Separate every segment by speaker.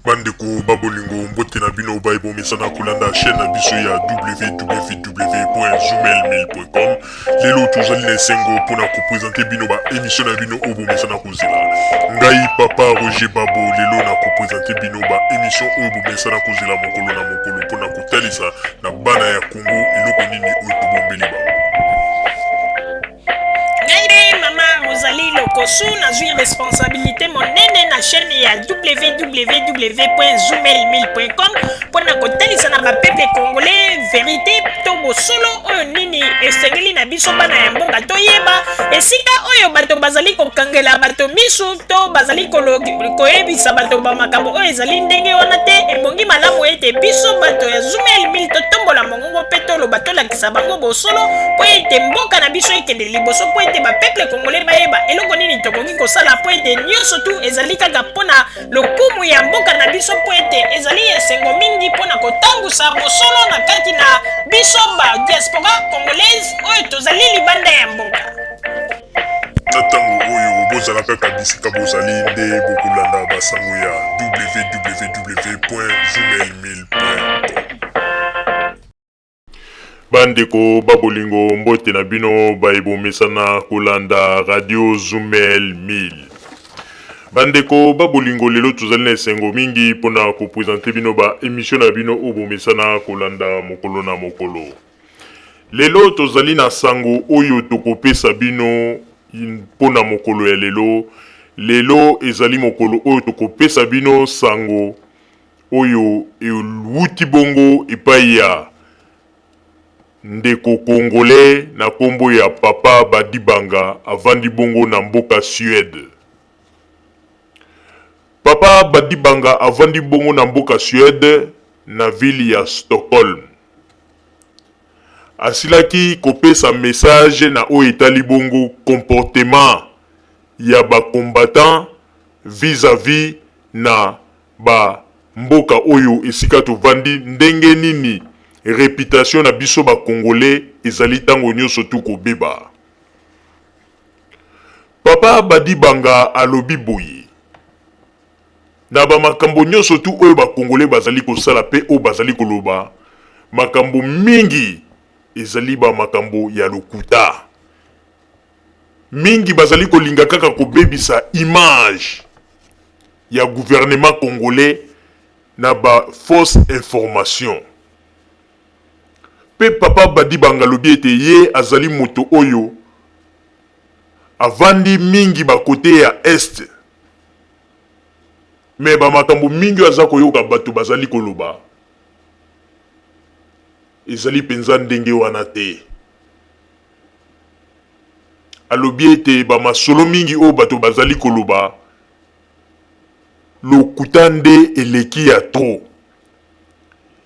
Speaker 1: Bandeko ba bolingo, mbote na bino baye bomesana kolanda chaîne na biso ya www.zoomail1000.com. Lelo tozali na esengo mpona kopresente bino ba émission na bino oyo bomesana kozela. Ngai papa Roger Babo, lelo na kopresente bino ba émission oyo bomesana kozela mokolo na mokolo mpona kotalisa na bana ya Congo eloko nini oyo tobombeli bango.
Speaker 2: Ngai nde mama Rosalie Lokosu, nazwi responsabilité monene na chaîne ya www.zoomail1000.com mpo na kotalisa na bapeuple congolais verité to bosolo oyo nini esengeli na biso bana ya mboka toyeba esika oyo bato bazali kokangela bato misu to bazali koyebisa bato bamakambo oyo ezali ndenge wana te. Ebongi malamu ete biso bato ya Zoomail 1000 totombola mongongo mpe toloba, tolakisa bango bosolo mpo ete mboka na biso ekende liboso, mpo ete bapeuple congolais bayeba eloko nini tokoki kosala, mpo ete nyonso tu ezali kaka mpo na lokumu ya mboka na biso, mpo ete ezali esengo mingi mpo na kotambusa bosolo na kati na biso ba diaspora congolaise oyo tozali libanda ya mboka.
Speaker 1: Na ntango oyo bozala kaka bisika bozali nde bokolanda basango ya www.zoomail1000.com. Bandeko ba bolingo, mbote na bino baye bomesana kolanda radio Zumel 1000. Bandeko ba bolingo, lelo tozali na esengo mingi mpona kopresente bino ba emission na bino oyo bomesana kolanda mokolo na mokolo. Lelo tozali na sango oyo tokopesa bino mpona mokolo ya lelo. Lelo ezali mokolo oyo tokopesa bino sango oyo ewuti bongo epai ya ndeko congolais na kombo ya Papa Badibanga, avandi bongo na mboka Suède. Papa Badibanga avandi bongo na mboka Suède na ville ya Stockholm. Asilaki kopesa message na oyo etali bongo comportement ya ba combattants vis-à-vis na ba mboka oyo esika tovandi, ndenge nini reputation na biso ba congolais ezali tango nionso tu kobeba. Papa Badibanga alobi boye, Na ba makambo nionso tu oyo ba congolais bazali kosala pe oyo bazali koloba, makambo mingi ezali ba makambo ya lokuta. Mingi bazali kolinga kaka kobebisa image ya gouvernement congolais na ba fausses informations. Pe papa Badibanga alobi ete ye azali moto oyo avandi mingi ba cote ya Est, mais ba makambo mingi oyo aza koyoka bato bazali koloba ezali penza ndenge wana te. Alobi ete ba masolo mingi oyo bato bazali koloba lokuta nde eleki ya trop.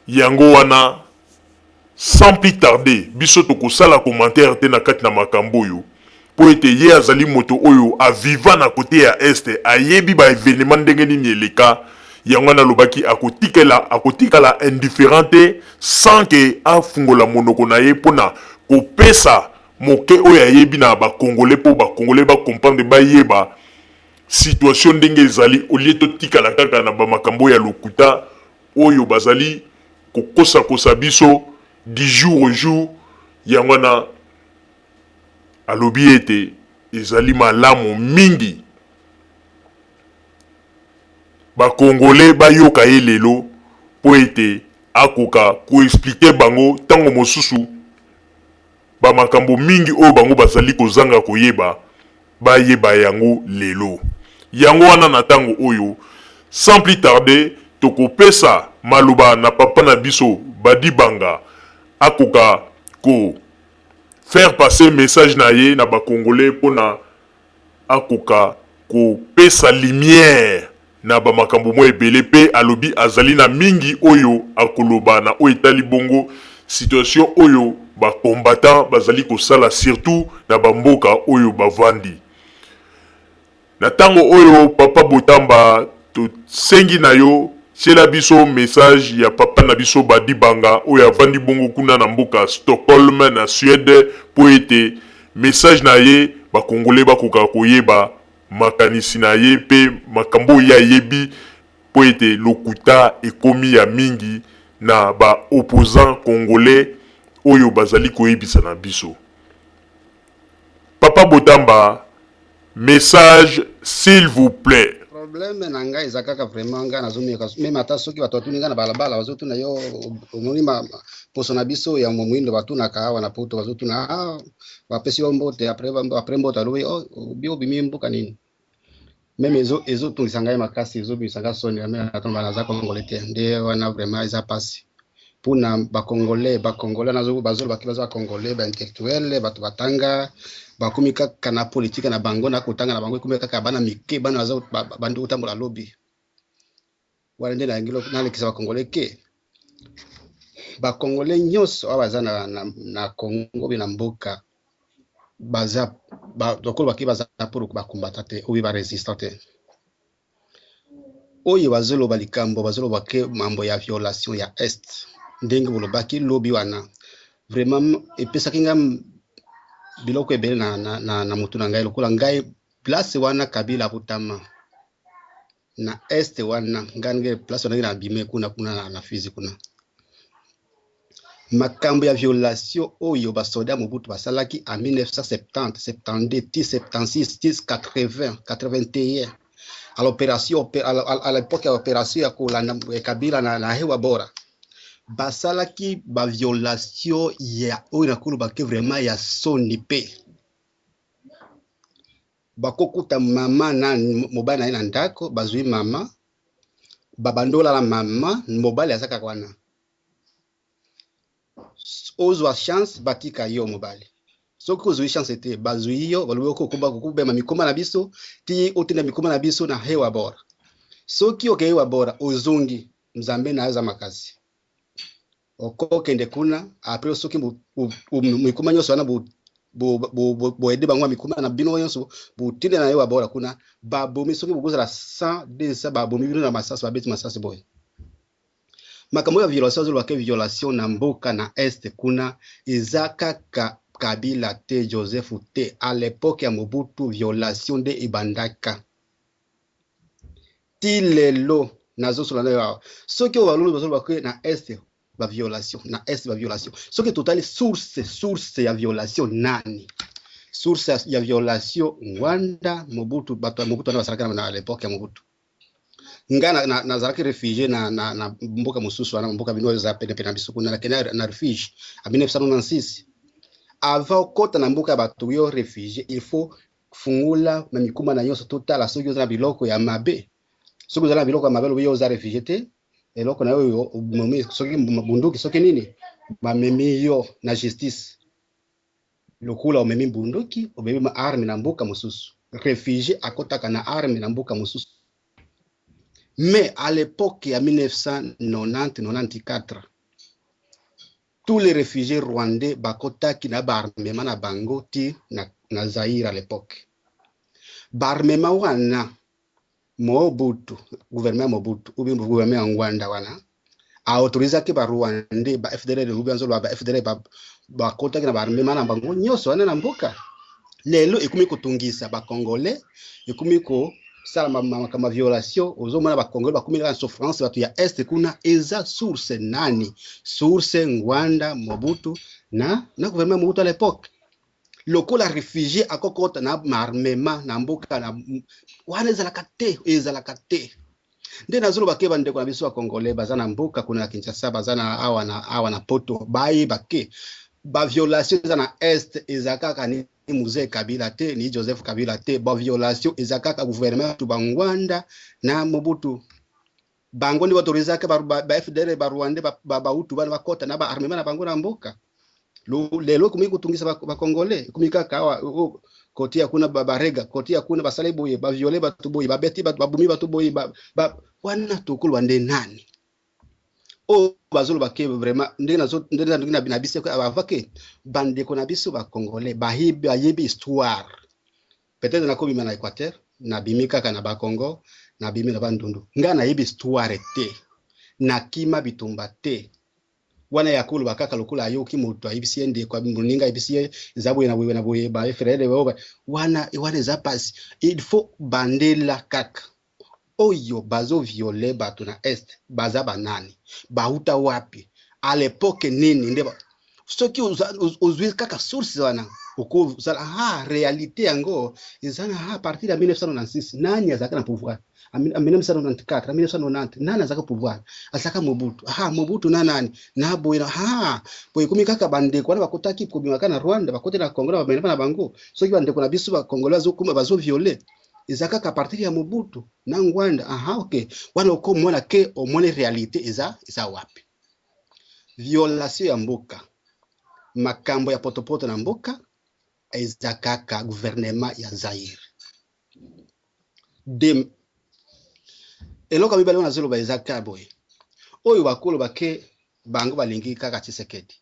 Speaker 1: Yango wana sans plus tarder biso tokosala commentaire te na kati na makambo oyo mpo ete ye azali moto oyo a viva na cote ya Est, ayebi ba evenements ndenge nini eleka. Yango wana alobaki akotikela akotikala indifferent te sans que afungola monoko na ye mpo na kopesa moke oyo ayebi na ba Congolais mpo ba Congolais ba comprendre, bayeba situation ndenge ezali au lieu totikala kaka na ba makambo ya lokuta oyo bazali kokosakosa biso du jour au jour. Yango wana alobi ete ezali malamu mingi ba Congolais bayoka ye lelo mpo ete akoka ko expliquer bango tango mosusu ba makambo mingi oyo bango bazali kozanga koyeba, bayeba yango lelo. Yango wana na tango oyo, sans plus tarder, tokopesa maloba na papa na biso Badibanga akoka ko faire passer message na ye na ba Congolais pona akoka kopesa lumière na ba makambo mwa ebele pe alobi azali na mingi oyo akoloba na oyo etali bongo situation oyo ba combattants bazali kosala surtout na ba mboka oyo bavandi. Na tango oyo papa Botamba tosengi na yo tiela biso message ya papa na biso Badibanga oyo avandi bongo kuna na mboka Stockholm na Suède po ete message na ye ba congolais bakoka koyeba makanisi na ye pe makambo oyo ye ayebi. mpo ete lokuta ekomi ya mingi na ba opposants congolais oyo bazali koyebisa na biso. Papa Botamba, message s'il vous plait.
Speaker 3: Problème na ngai eza kaka vraiment ngai nazomeka meme ata soki bato batuni ngai na balabala, bazotuna yo omoni poso na biso ya moindo, batunaka awa na Poto, bazotuna, ah, bapesi yo mbote, après mbote alobi: "Oh, obi obimi mboka nini?" Meme ezotungisa ngai makasi, ezobimisa ngai soni. Ata naza Congolais te, nde wana vraiment eza pasi mpona Bacongolais. Bacongolais bazolobaki baza Bacongolais, baintellectuel, bato batanga, bakomi kaka na politike na bango, na kotanga na bango ekomi kaka bana mike, bana bandi kotambola lobi. Wana nde nalingi nalekisa Bacongolais ke Bacongolais nyonso awa baza na Congo be na mboka, baza lokola baki baza pour bakombata te oyo barésistant te. Oyo bazoloba likambo, bazoloba ke mambo ya violation ya Est, ndenge bolobaki lobi wana, vraiment epesaki ngai biloko ebele na motu na ngai. Lokola ngai, place wana Kabila abotama na Est wana, ngai ndenge place wana ndenge nabime kuna na Fizi kuna, makambo ya violation oyo basoda ya Mobutu basalaki en 1970, 72 ti 76 ti 80, 81, à l'opération, à l'époque ya opération ya kolanda Kabila na Hewa Bora, basalaki baviolation ya oyo nakoloba ke vraiment ya soni. Mpe bakokuta mama na mobali na ye na ndako, bazwi mama, babandi olala mama, mobali aza kaka wana. Ozwa chance, batika yo mobali. Soki ozwi chance te, bazwi yo, balobi okokomba kokobema mikoma na biso ti otinda mikoma na biso na Hewa Bora. Soki okei Hewa Bora, ozongi, Nzambe na yo aza makasi, okokende kuna. Après, soki mikoma nyonso wana boyede bango ya mikoma na bino nyonso, botinda na Hewa Bora kuna, babomi. Soki bokozala 100, 200, babomi bino na masasi, babeti masasi boye. Makambo ya violation azoloba ke violation na mboka na Est kuna, eza kaka Kabila te, Joseph te. À l'époque ya Mobutu, violation nde ebandaka ti lelo nazosola na yo awa. Soki oyo balolo bazoloba ke na Est baviolation, na Est baviolation, soki totali source ya violation nani? Source ya violation, Ngwanda, Mobutu. Bato ya Mobutu wana basalaka na l'époque ya Mobutu. Nga nazalaki réfugié na mboka mosusu wana, mboka bino oyo eza pene pene na biso kuna. Nakende na refuge a 1996. Avant okota na mboka ya bato, yo réfugié, il faut fungula na mikuma na nyonso, totala soki oza na biloko ya mabe. Soki oza na biloko ya mabe, olobi yo oza réfugié te, eloko na yo oyo omemi, soki bunduki, soki nini, bamemi yo na justice lokola omemi bunduki, omemi ma arme na mboka mosusu. Réfugié akotaka na arme na mboka mosusu. Mais à l'époque ya 1990, 94, tous les réfugiés rwandais bakotaki na baarmement na bango ti na Zaïre. À l'époque, baarmement wana, Mobutu, gouvernement Mobutu ou bien gouvernement ya Ngwanda wana aautorisaki Barwandais, ba FDLR, ou bien nzoloba ba FDLR, bakotaki na baarmement na bango nyonso wana na mboka. Lelo ekomi kotungisa Bacongolais, ekomi kosala makambo ya violation. Ozomona Bacongolais bakomi kaka na souffrance, bato ya Est kuna. Eza source nani? Source Ngwanda, Mobutu na gouvernement Mobutu à l'époque. Lokola réfugié akokota na armement na mboka na wana, ezalaka te, ezalaka te. Nde nazoloba ke bandeko na biso ya Congolais baza na mboka kuna na Kinshasa, baza na awa na Poto, bayeba ke baviolation eza na Est eza kaka ni Mzee Kabila te, ni Joseph Kabila te. Baviolation eza kaka gouvernement tu Bangwanda na Mobutu. Bango nde baautorisaka ba FDLR, Barwandais, Bahutu bana bakota na baarmement na bango na mboka. Lelo ekomi kotungisa Bacongolais, ekomi kaka awa kotia kuna barega, kotia kuna basali boye, baviole bato boye, babeti bato, babumi bato boye. Wana tokoloba nde nani oyo bazoloba ke vraiment ndenge na biso ava ke bandeko na biso Bacongolais bayebi histoire. Peut-être nakobima na Équateur, nabimi kaka na Bacongo, nabimi na Bandundu. Ngai nayebi histoire te, nakima bitumba te. Wana ya koloba kaka lokola ayoki moto ayebisi ye, ndeko moninga ayebisi ye eza boye na boye na boye, ba frère wana eza pasi. Il faut bandela kaka. Oyo bazo violer bato na Est baza banani? Bauta wapi? À l'époque nini nde soki ozwi kaka source wana, okozala réalité yango eza na à partir ya 1996, nani azalaka na pouvoir? En 1994, en 1990, nani azalaka pouvoir? Azalaka Mobutu. Mobutu na nani na boye na boye ekomi kaka bandeko wana bakotaki kobimaka na Rwanda, bakoti na Congo na bamema na bango. Soki bandeko na biso bacongolais bazokoma, bazovioler, eza kaka à partir ya Mobutu na Ngbanda. Aha, ok, wana okomona ke omoni réalité eza wapi. Violation ya mboka, makambo ya potopoto na mboka, eza kaka gouvernement ya Zaire. De eloko ya mibale oyo nazoloba eza kaka boye: oyo bakoloba ke bango balingi kaka Tshisekedi,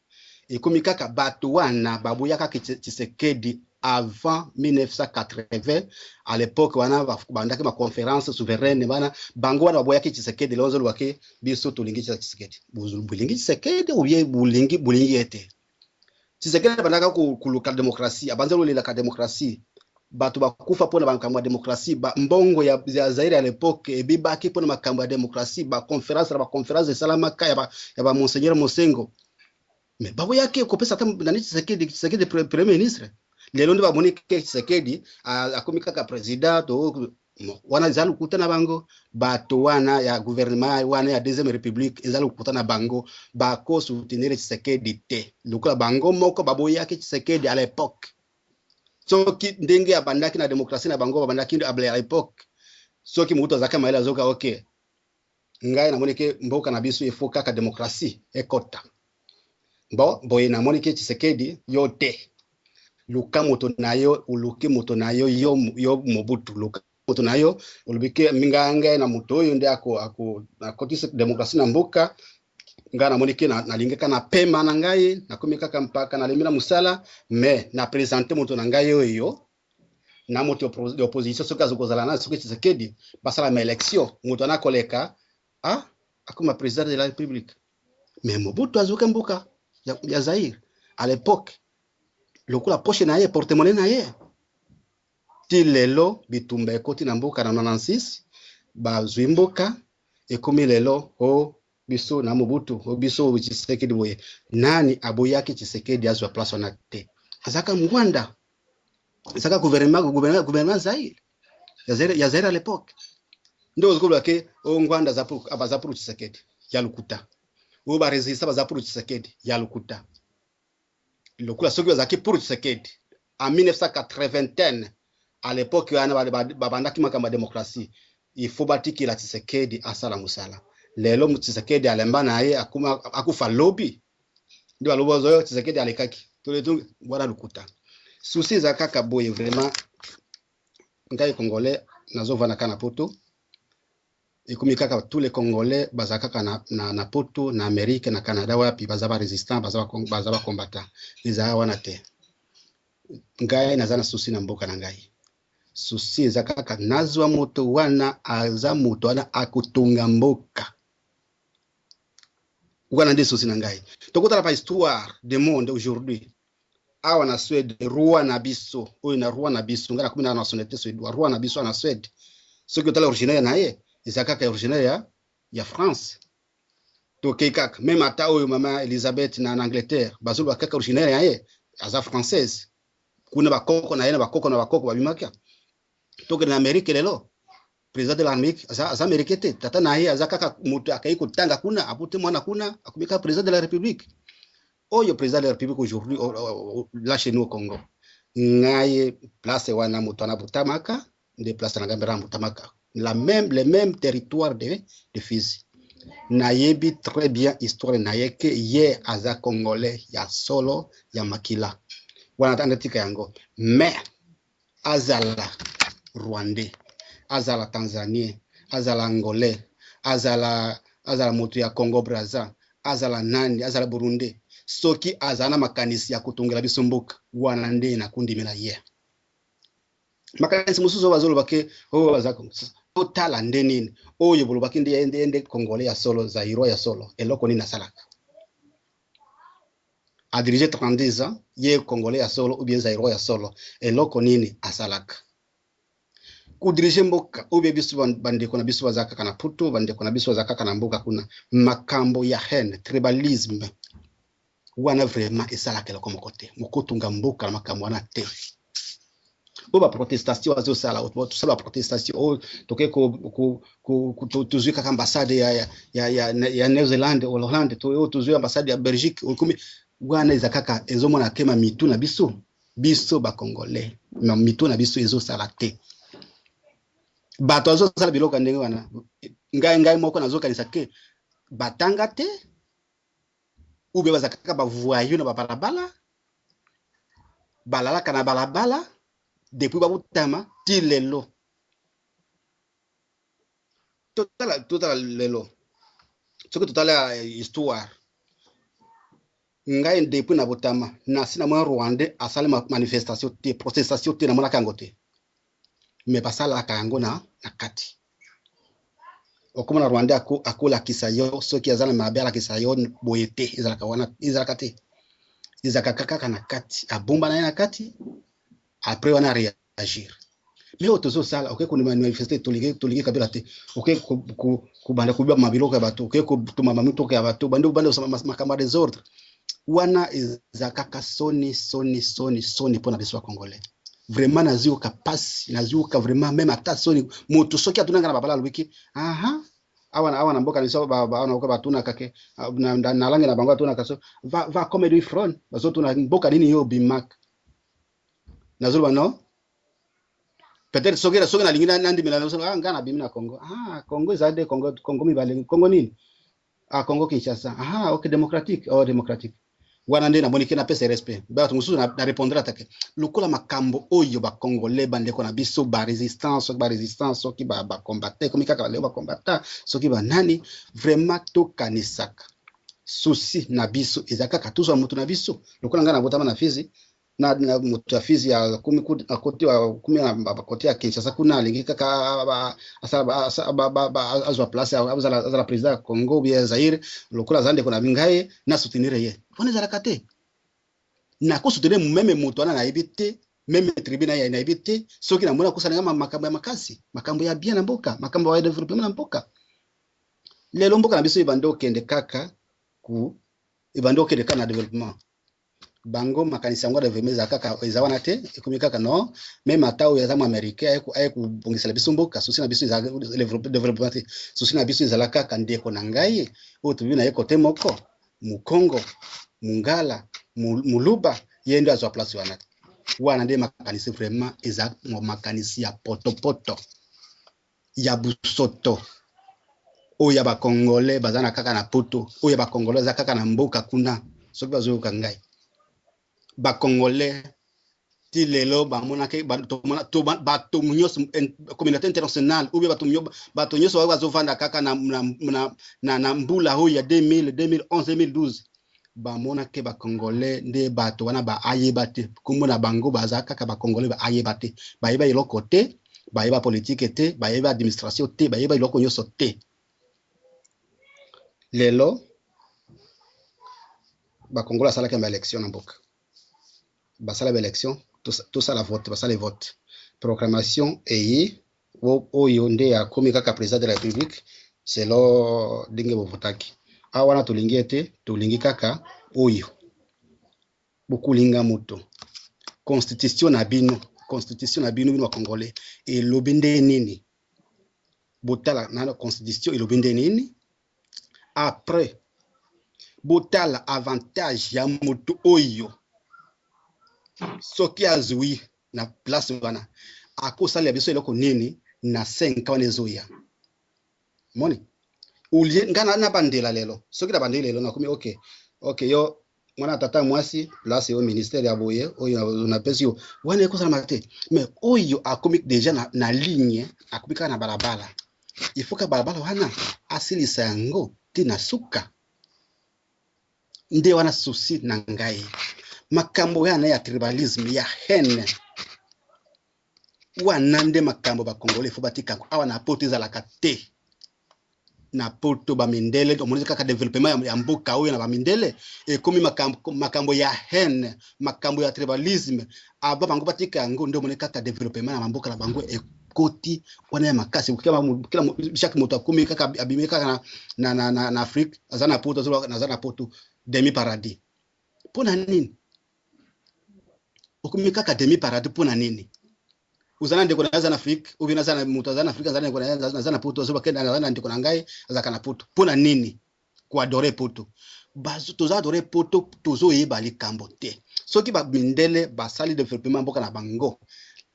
Speaker 3: ekomi kaka bato wana baboya kaka Tshisekedi avant 1980. À l'époque wana bandaki baconférence souveraine wana, bango wana baboyaki Tshisekedi. Lelo ozoloba ke biso tolingi Tshisekedi. Bolingi Tshisekedi ou bien bolingi ye te? Tshisekedi abandaka koluka démocratie, abanza kolelaka démocratie, bato bakufa mpona makambo ya démocratie, mbongo ya Zaire ya l'époque ebibaki mpona makambo ya démocratie, baconférence na baconférence esalamaka ya bamonseigneur Monsengwo, mais baboyaki kopesa ata nani, Tshisekedi, Tshisekedi premier ministre. Lelo nde bamoni ke Tshisekedi akomi kaka président to wana eza lokuta na bango. Bato wana ya gouvernement wana ya deuxième république, eza lokuta na bango, bakosoutenir Tshisekedi te lokola bango moko baboyaki Tshisekedi à l'époque. Soki ndenge abandaki na démocratie na bango, babandaki à l'époque, soki mobutu azalaki mayele, azoka ok, ngai namoni ke mboka na biso efo kaka démocratie ekota. Bon, boye namoni ke Tshisekedi, yo te, luka moto na yo, oluki moto na yo, yo Mobutu, luka moto na yo, olobi ke minga ngai na moto oyo nde akotisa démocratie na mboka. Ngai namoni ke nalingi kaka na pema na ngai, nakomi kaka mpaka, nalembi na mosala, mais na présente moto na ngai oyo na moto ya opposition. Soki azokozala na soki Tshisekedi, basala ma élection, moto wana akoleka, akoma président de la république. Mais Mobutu azoka mboka ya Zaire à l'époque lokola poche na ye, porte-monnaie na ye. Ti lelo bitumba ekoti na mboka na 96, bazwi mboka, ekomi lelo o biso na Mobutu, o biso Tshisekedi. Boye nani aboyaki Tshisekedi azwa place wana te? Azalaka Ngbanda, ezalaka gouvernement Zaire, ya Zaire à l'époque. Nde ozokoloba ke o Ngbanda baza pour Tshisekedi, ya lokuta. Oyo barésista baza pour Tshisekedi, ya lokuta. Lokola soki bazalaki pour Tshisekedi en 1981, à l'époque wana babandaki makambo ya démocratie, il faut batikela Tshisekedi asala mosala. Lelo Tshisekedi alemba na ye, akuma akufa lobi, nde balobi oyo Tshisekedi alekaki wana, lokuta. Souci eza kaka boye: vraiment, ngai congolais nazovanda kaka na poto, ekomi kaka tous les congolais baza kaka na poto, na Amérique, na Canada, wapi, baza barésistant, baza bacombattant. Ezala wana te. Ngai naza na souci na mboka na ngai. Souci eza kaka nazwa moto wana, aza moto wana akotonga mboka wana, nde souci na ngai. Tokotala pa histoire du monde aujourd'hui. Awa na Suède, roi na biso oyo, na roi na biso, ngai nakomi na nationalité suédois, roi na biso na Suède, soki otala originaire na ye, eza kaka originaire ya France. Tokei kaka même ata oyo mama Elizabeth na Angleterre, bazoloba kaka originaire ya ye aza française. Kuna bakoko na ye na bakoko na bakoko babimaka. Tokende na Amérique lelo, président de l'Amérique aza américain te. Tata na ye aza kaka moto akei kotanga kuna, abute mwana kuna, akomi kaka président de la république. Oyo président de la république aujourd'hui là chez nous au Congo, ngai place wana moto wana botamaka, nde place na ngai mbera botamaka, la même le même territoire de Fizi. Nayebi très bien histoire na ye ke ye aza congolais ya solo, ya makila wana, ata tika yango. Mais azala rwandais, azala tanzanien, azala angolais, azala moto ya Congo Braza, azala nani, azala burundais, soki azala na makanisi ya kotongela biso mboka wana, nde nakondimela ye. Makanisi mosusu oyo bazoloba ke oyo baza, totala nde nini oyo bolobaki nde congolais ya solo, zaïrois ya solo, eloko nini asalaka? Adirige 32 ans, ye congolais ya solo ou bien zaïrois ya solo, eloko nini asalaka? Kodiriger mboka oyo biso, bandeko na biso baza kaka na Poto, bandeko na biso baza kaka na mboka kuna, makambo ya haine, tribalisme wana vraiment esalaka eloko moko te. Mokotunga mboka na makambo wana te. Oyo baprotestation azosala, tosala baprotestation oyo, toke tozwi kaka ambassade ya New Zealand, Hollande, oyo tozwi ambassade ya Belgique. Okomi wana, eza kaka ezomona kema mitu na biso. Biso Bacongolais, mitu na biso ezosala te. Bato azosala biloko ya ndenge wana, ngai moko nazokanisa ke batanga te ube baza kaka bavoyous na babalabala, balalaka na balabala depuis babutama ti lelo. Totala lelo, soki totala histoire, ngai depuis na botama nasi na mwa Rwandais asali manifestation te, protestation te, namonaka yango te. Me basalaka yango na kati. Okomona Rwandais akolakisa yo soki aza na mabe, alakisa yo boye te. Ezalaka wana, ezalaka te, ezalaka kaka na kati, abomba na ye na kati, après wana réagir. Mais oyo tozosala, oke komanifester, tolingi Kabila te, oke kobanda kobima biloko ya bato, oke kotuma bamituka ya bato, bandi banda makambo ya désordre wana, eza kaka soni, soni, soni, soni mpona biso Bacongolais. Vraiment nazioka pasi, nazioka vraiment même ata soni. Moto soki atunanga na babala, alobiki aha awa na mboka na biso, awa na batunaka ke na langue na bango atunaka so va comme du front, bazotuna mboka nini yo obimaka. Nazoloba non, peut-être soki nalingi nandimela, ah, nga nabimi na Congo. Ah, Congo eza de Congo, Congo mibale, Congo nini? Ah, Congo Kinshasa. Ah, ok, démocratique. Oh, démocratique wana nde namoni ke napesa respect. Bato mosusu na répondre atake lokola makambo oyo Bacongolais, bandeko na biso barésistance, soki barésistance, soki bacombattants, ekomi kaka lelo bacombattants, soki banani. Vraiment tokanisaka, souci na biso eza kaka tozwa motu na biso. Lokola ngai nabotama na Fizi, na moto ya Fizi akomi akoti, akomi na côté ya Kinshasa kuna, alingi kaka azwa place, azala président ya Congo bien Zaire. Lokola aza ndeko na ngai, na soutenir ye. Wana ezalaka te. Nakosoutenir même moto wana nayebi te, même tribu na ye nayebi te. Soki namoni akosala nga makambo ya makasi, makambo ya bien na mboka, makambo ya développement na mboka. Lelo mboka na biso ebandi okende kaka ku ebandi okende kaka na développement. Bango makanisi yango ya développement eza kaka, eza wana te. Ekomi kaka non, même ata oyo aza Moaméricain aye kobongisela biso mboka, souci na biso eza développement te. Souci na biso ezala kaka ndeko na ngai oyo tobi na ye côté moko, Mukongo, Mungala, Muluba, ye nde azwa place wana. Wana nde makanisi vraiment eza makanisi ya potopoto, ya busoto oyo ya Bacongolais baza na kaka na Poto, oyo ya Bacongolais baza kaka na mboka kuna. Soki bazoyoka ngai, Bacongolais ti lelo bamonaki bato nyonso, communauté internationale ou bien bato nyonso oyo bazovanda kaka na mbula oyo ya 2000, 2011, 2012, bamonaki Bacongolais nde bato wana baayeba te nkombo na bango. Baza kaka Bacongolais, baayeba te, bayeba eloko te, bayeba politike te, bayeba administration te, bayeba eloko nyonso te. Lelo Bacongolais asalaki baélection na mboka, basala baélection, tosala vote, basala vote, proclamation eyi, oyo nde akomi kaka président de la République selon ndenge bovotaki. Awa wana tolingi ete tolingi kaka oyo bokolinga moto. Constitution na bino, constitution na bino, bino Bacongolais, elobi nde nini? Botala na constitution elobi nde nini. Après botala avantage ya moto oyo soki azwi na place wana, akosalela biso eloko nini na 5 wana ezoya. Moni olie nga na bandela lelo, soki na bandeli lelo, nakomi ok, yo mwana tata mwasi, place oyo, ministère ya boye oyo napesi yo wana, ekosalama te. Mais oyo akomi déjà na ligne, akomi kaka na balabala, il faut ka balabala wana asilisa yango te na suka. Nde wana souci na ngai, makambo wana ya tribalisme, ya haine wana, nde makambo Bacongolais faut batikako. Awa na Poto ezalaka te. Na Poto bamindele, omoni kaka développement ya mboka oyo na bamindele ekomi makambo ya haine, makambo ya tribalisme. Aba bango batika yango, nde omoni kaka développement na bamboka na bango. ekoti wana ya makasi. Chaque moto akomi kaka, abimi kaka na Afrique, aza na Poto, aza na Poto, demi paradis. Mpo na nini okomi kaka demi paradis? Mpo na nini oza na ndeko na aza na Afrique, ou bien aza na moto aza na Afrique, aza na ndeko na aza na Poto, azobakende aza na ndeko na ngai azalaka na Poto? Mpo na nini koadorer Poto? Toza adorer Poto, tozoyeba likambo te. Soki bamindele basali développement mboka na bango,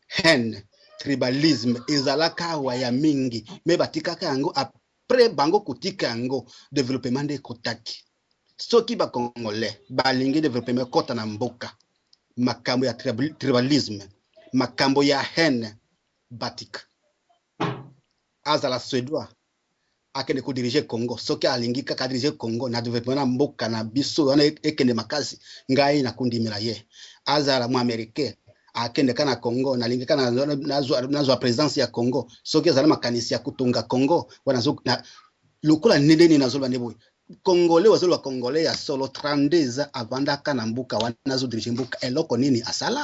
Speaker 3: haine, tribalisme ezalaka awa ya mingi, me batikaka yango. Après bango kotika yango, développement nde ekotaki. Soki Bacongolais balingi développement ekɔta na mboka, makambo ya tribalisme, makambo ya haine, batika. Azala Suédois, akende kodiriger Congo. Soki alingi kaka adiriger Congo na développement na mboka na biso wana ekende makasi, ngai nakondimela ye. Azala mo Américain, akende ka na Congo, nalingi ka nazwa présidence ya Congo. Soki azala makanisi ya kotonga Congo wana, lokola ndenge nini nazoloba nde boye, Congolais azoloba, Congolais ya solo, 32 ans avandaka na mboka wana, azodiriger mboka, eloko nini asala?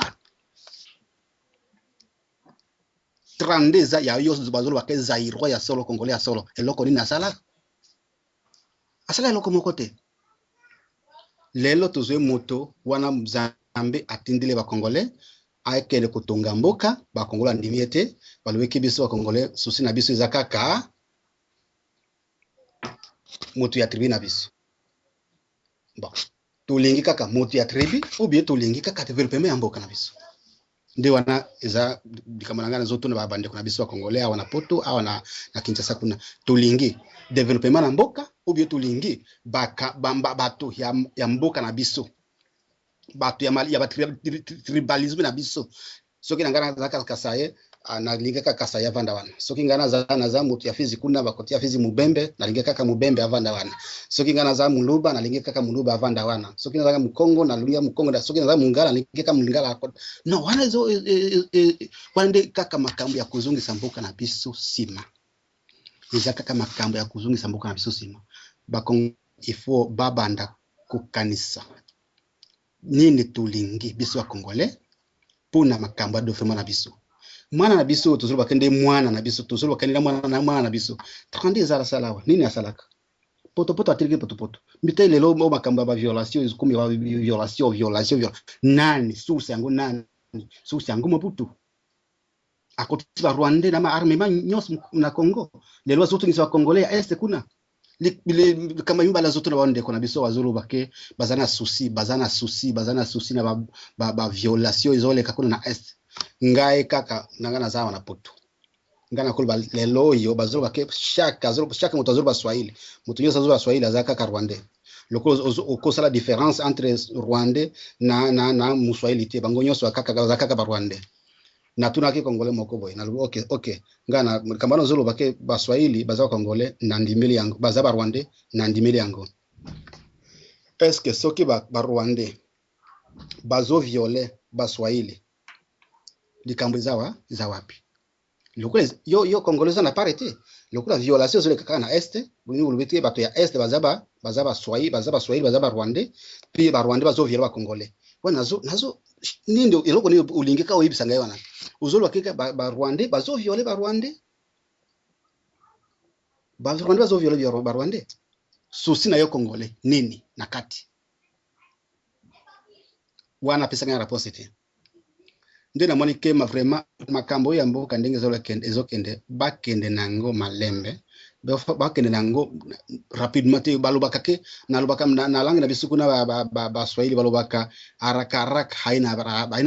Speaker 3: 32 ans ya yo bazoloba ke Zaïrois ya solo, Congolais ya solo, eloko nini asala? Asala eloko moko te. Lelo tozwi moto wana Nzambe atindeli Bacongolais akende kotonga mboka. Bacongolais andimi ye te. Balobeki biso Bacongolais, souci na biso eza kaka moto ya tribu na biso. Bon, tolingi kaka moto ya tribu ou bien tolingi kaka développement ya mboka na biso? Nde wana eza likambo na ngai nazotuna bandeko na biso Bacongolais awa na Poto, awa na Kinshasa kuna. Tolingi développement na mboka ou bien tolingi bato ya mboka na biso, bato ya batribalisme na biso? Soki na ngai naza Kasaïen, nalingi kaka Kasaïen avanda wana. Soki ngai naza moto ya Fizi kuna, bakoti ya Fizi, Mubembe, nalingi kaka Mubembe avanda wana. Soki ngai naza Muluba, nalingi kaka Muluba avanda wana. Soki naza Mukongo, nalingi Mukongo. Soki naza Mungala, nalingi kaka Mungala. Non, wana ezo wana nde kaka makambo ya kozongisa mboka na biso nsima. Eza kaka makambo ya kozongisa mboka na biso nsima. Bakongo, il faut babanda kokanisa nini tolingi biso Bacongolais mpona makambo ya développement na biso. Mwana na biso oyo tozolobaka nde mwana na biso, tozolobaka nde mwana na biso, 32 ezala asala awa nini? Asalaka potopoto, ateliki potopoto mbite. Lelo o makambo ya baviolation ekomi violation, violation, nani source yango? Nani source yango? Mobutu akotisi Barwandais na maarmement nyonso na Congo. Lelo azotungisa Bacongolais ya Est kuna. Likambo mibale azotuna bandeko na biso, bazoloba ke baza na souci, baza na souci, baza na souci na baviolation ezoleka kuna na Est. Ngai kaka na ngai naza awa na Poto, ngai nakoloba lelo oyo bazoloba ke chaque moto azoloba Swahili, moto nyonso azoloba Swahili aza kaka Rwandais. Lokola okosala différence entre Rwandais na Muswahili te, bango nyonso baza kaka Barwandais. Natunaki Congolais moko boye, nalobi: Ok, ngai na likambo wana ozoloba ke Baswahili baza Bacongolais, nandimeli yango, baza Barwandais, nandimeli yango. Est ce que soki Barwandais bazovioler Baswahili, likambo eza wa eza wapi? Lokola yo Congolais oza na part te, lokola violation ezoleka kaka na Est, olobi te bato ya Est baza Baswahili, baza Baswahili, baza Barwandais, mpe Barwandais bazovioler Bacongolais wana, nazo nini? Eloko nini olingi kaka oyebisa ngai wana? Ozoloba kaka Barwandais bazovioler Barwandais, Barwandais bazovioler Barwandais. Souci na yo Congolais nini na kati wana? Apesaki nga réponse te. Nde namoni ke vraiment makambo oyo ya mboka, ndenge ezokende, bakende na yango malembe, bakende na yango rapidement te. Balobaka ke, nalobaka na langue na biso kuna, Baswahili balobaka: "Haraka haraka haina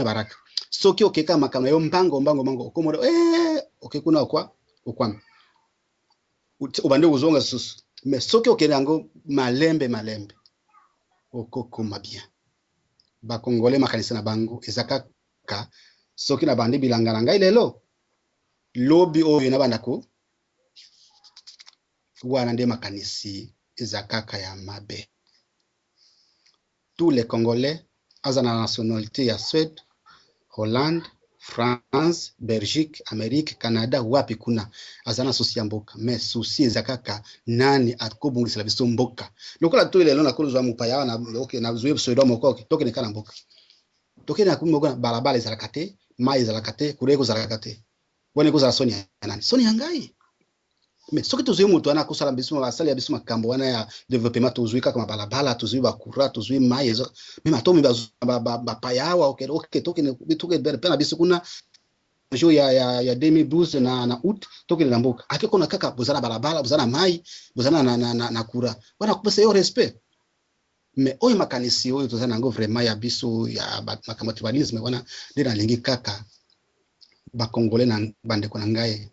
Speaker 3: baraka." Soki okeka makambo na yo mbango mbango mbango, okomona oke kuna okwa okwami, obandi kozonga susu. Mais soki okende yango malembe malembe, okokoma bien. Bakongole, makanisi na bango eza kaka soki nabandi bilanga na ngai lelo, lobi oyo nabanda ko wana. Nde makanisi eza kaka ya mabe. Tous les Congolais aza na nationalité ya Suède, Hollande, France, Belgique, Amérique, Canada, wapi kuna, aza na souci ya mboka, mais souci eza kaka nani akobongisela biso mboka. Lokola to lelo nakozwa mopaya wana, ok, nazwi Suédois moko, ok, tokende kaka na mboka, tokende na mboka, balabala ezalaka te, mai ezalaka te, courant ekozalaka te. Wana ekozala soni ya nani? Soni ya ngai. Mais soki tozwi moto wana akosala biso, asali ya biso makambo wana ya développement, tozwi kaka mabalabala, tozwi bakura, tozwi mai, même atomi bapaya awa, oke tokende mpe na biso kuna jour ya 2012 na août, tokende na mboka ake kona kaka boza na balabala, boza na mai, boza na kura wana, kopesa yo respect. Mais oyo makanisi oyo toza na yango vraiment ya biso ya makambo ya tribalisme wana nde nalingi kaka Bakongole na bandeko na ngai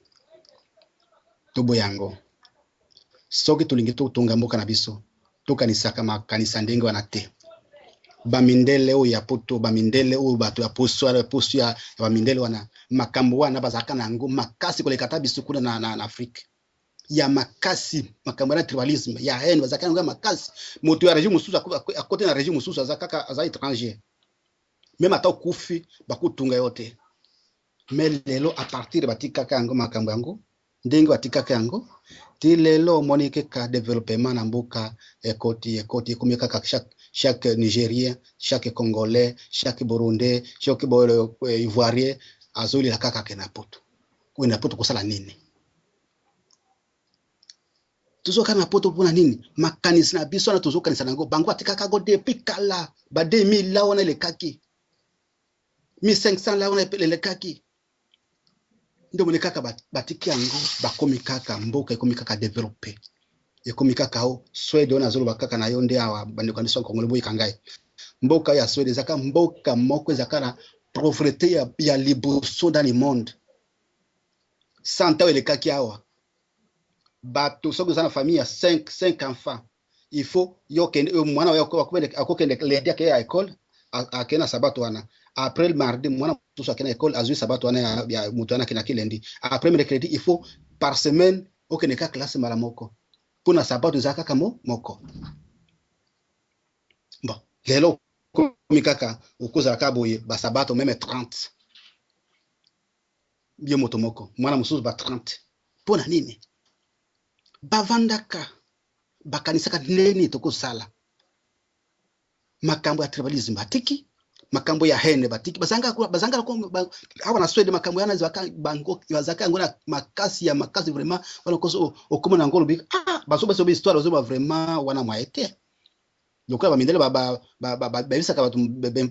Speaker 3: toboya yango. Soki tolingi totonga mboka na biso, tokanisaka makanisa ndenge wana te. Bamindele oyo ya poto, bamindele oyo bato ya poso, poso ya bamindele wana, makambo wana bazalaka na yango makasi koleka ata biso kuna na Afrique ya makasi. Makambo ya tribalisme, ya haine, bazalaka yango ya makasi. Moto ya régime mosusu akote na régime mosusu, aza kaka, aza étranger. Même ata okufi, bakotunga yo te. Mais lelo, à partir batikaka yango, makambo yango ndenge batikaka yango ti lelo, omoni kaka développement na mboka ekoti, ekoti, ekomi kaka chaque Nigérien, chaque Congolais, chaque Burundais, chaque Ivoirien azolela kaka ke na poto. Oyo na poto kosala nini? Tozoka na poto mpona nini? Makanisi na biso wana tozokanisa na yango, bango batikaka yango depuis kala. Ba 2000 la wana elekaki, 1500 la wana elekaki. Nde omoni kaka batiki yango, bakomi kaka, mboka ekomi kaka développé, ekomi kaka o Swede oyo nazoloba kaka na yo nde awa. Bandeko na biso ya Kongole, boyika ngai, mboka ya Swede ezaka mboka moko ezaka na pauvreté ya liboso dans le monde. 100 ans elekaki awa, bato soki oza na famille ya 5 enfants, il faut yo kende, mwana akokende lundi, akeye ya école, akende na sabato wana. Après mardi, mwana mosusu akende na école, azwi sabato wana ya moto wana akendaki lundi. Après mercredi, il faut par semaine okende ka classe mbala moko mpona sabato eza kaka moko. Bon, lelo okomi kaka okozala kaka boye, basabato même 30, yo moto moko, mwana mosusu ba 30. Mpona nini? Bavandaka, bakanisaka ndeni tokosala makambo ya tribalisme, batiki makambo ya haine, batiki bazanga awa na Swede. Makambo yana bango bazalaka yango na makasi ya makasi vraiment. Wana koso okoma na yango, olobi ah, bazoba histoire, bazoba vraiment wana mwaye te. Lokola bamindele bayebisaka bato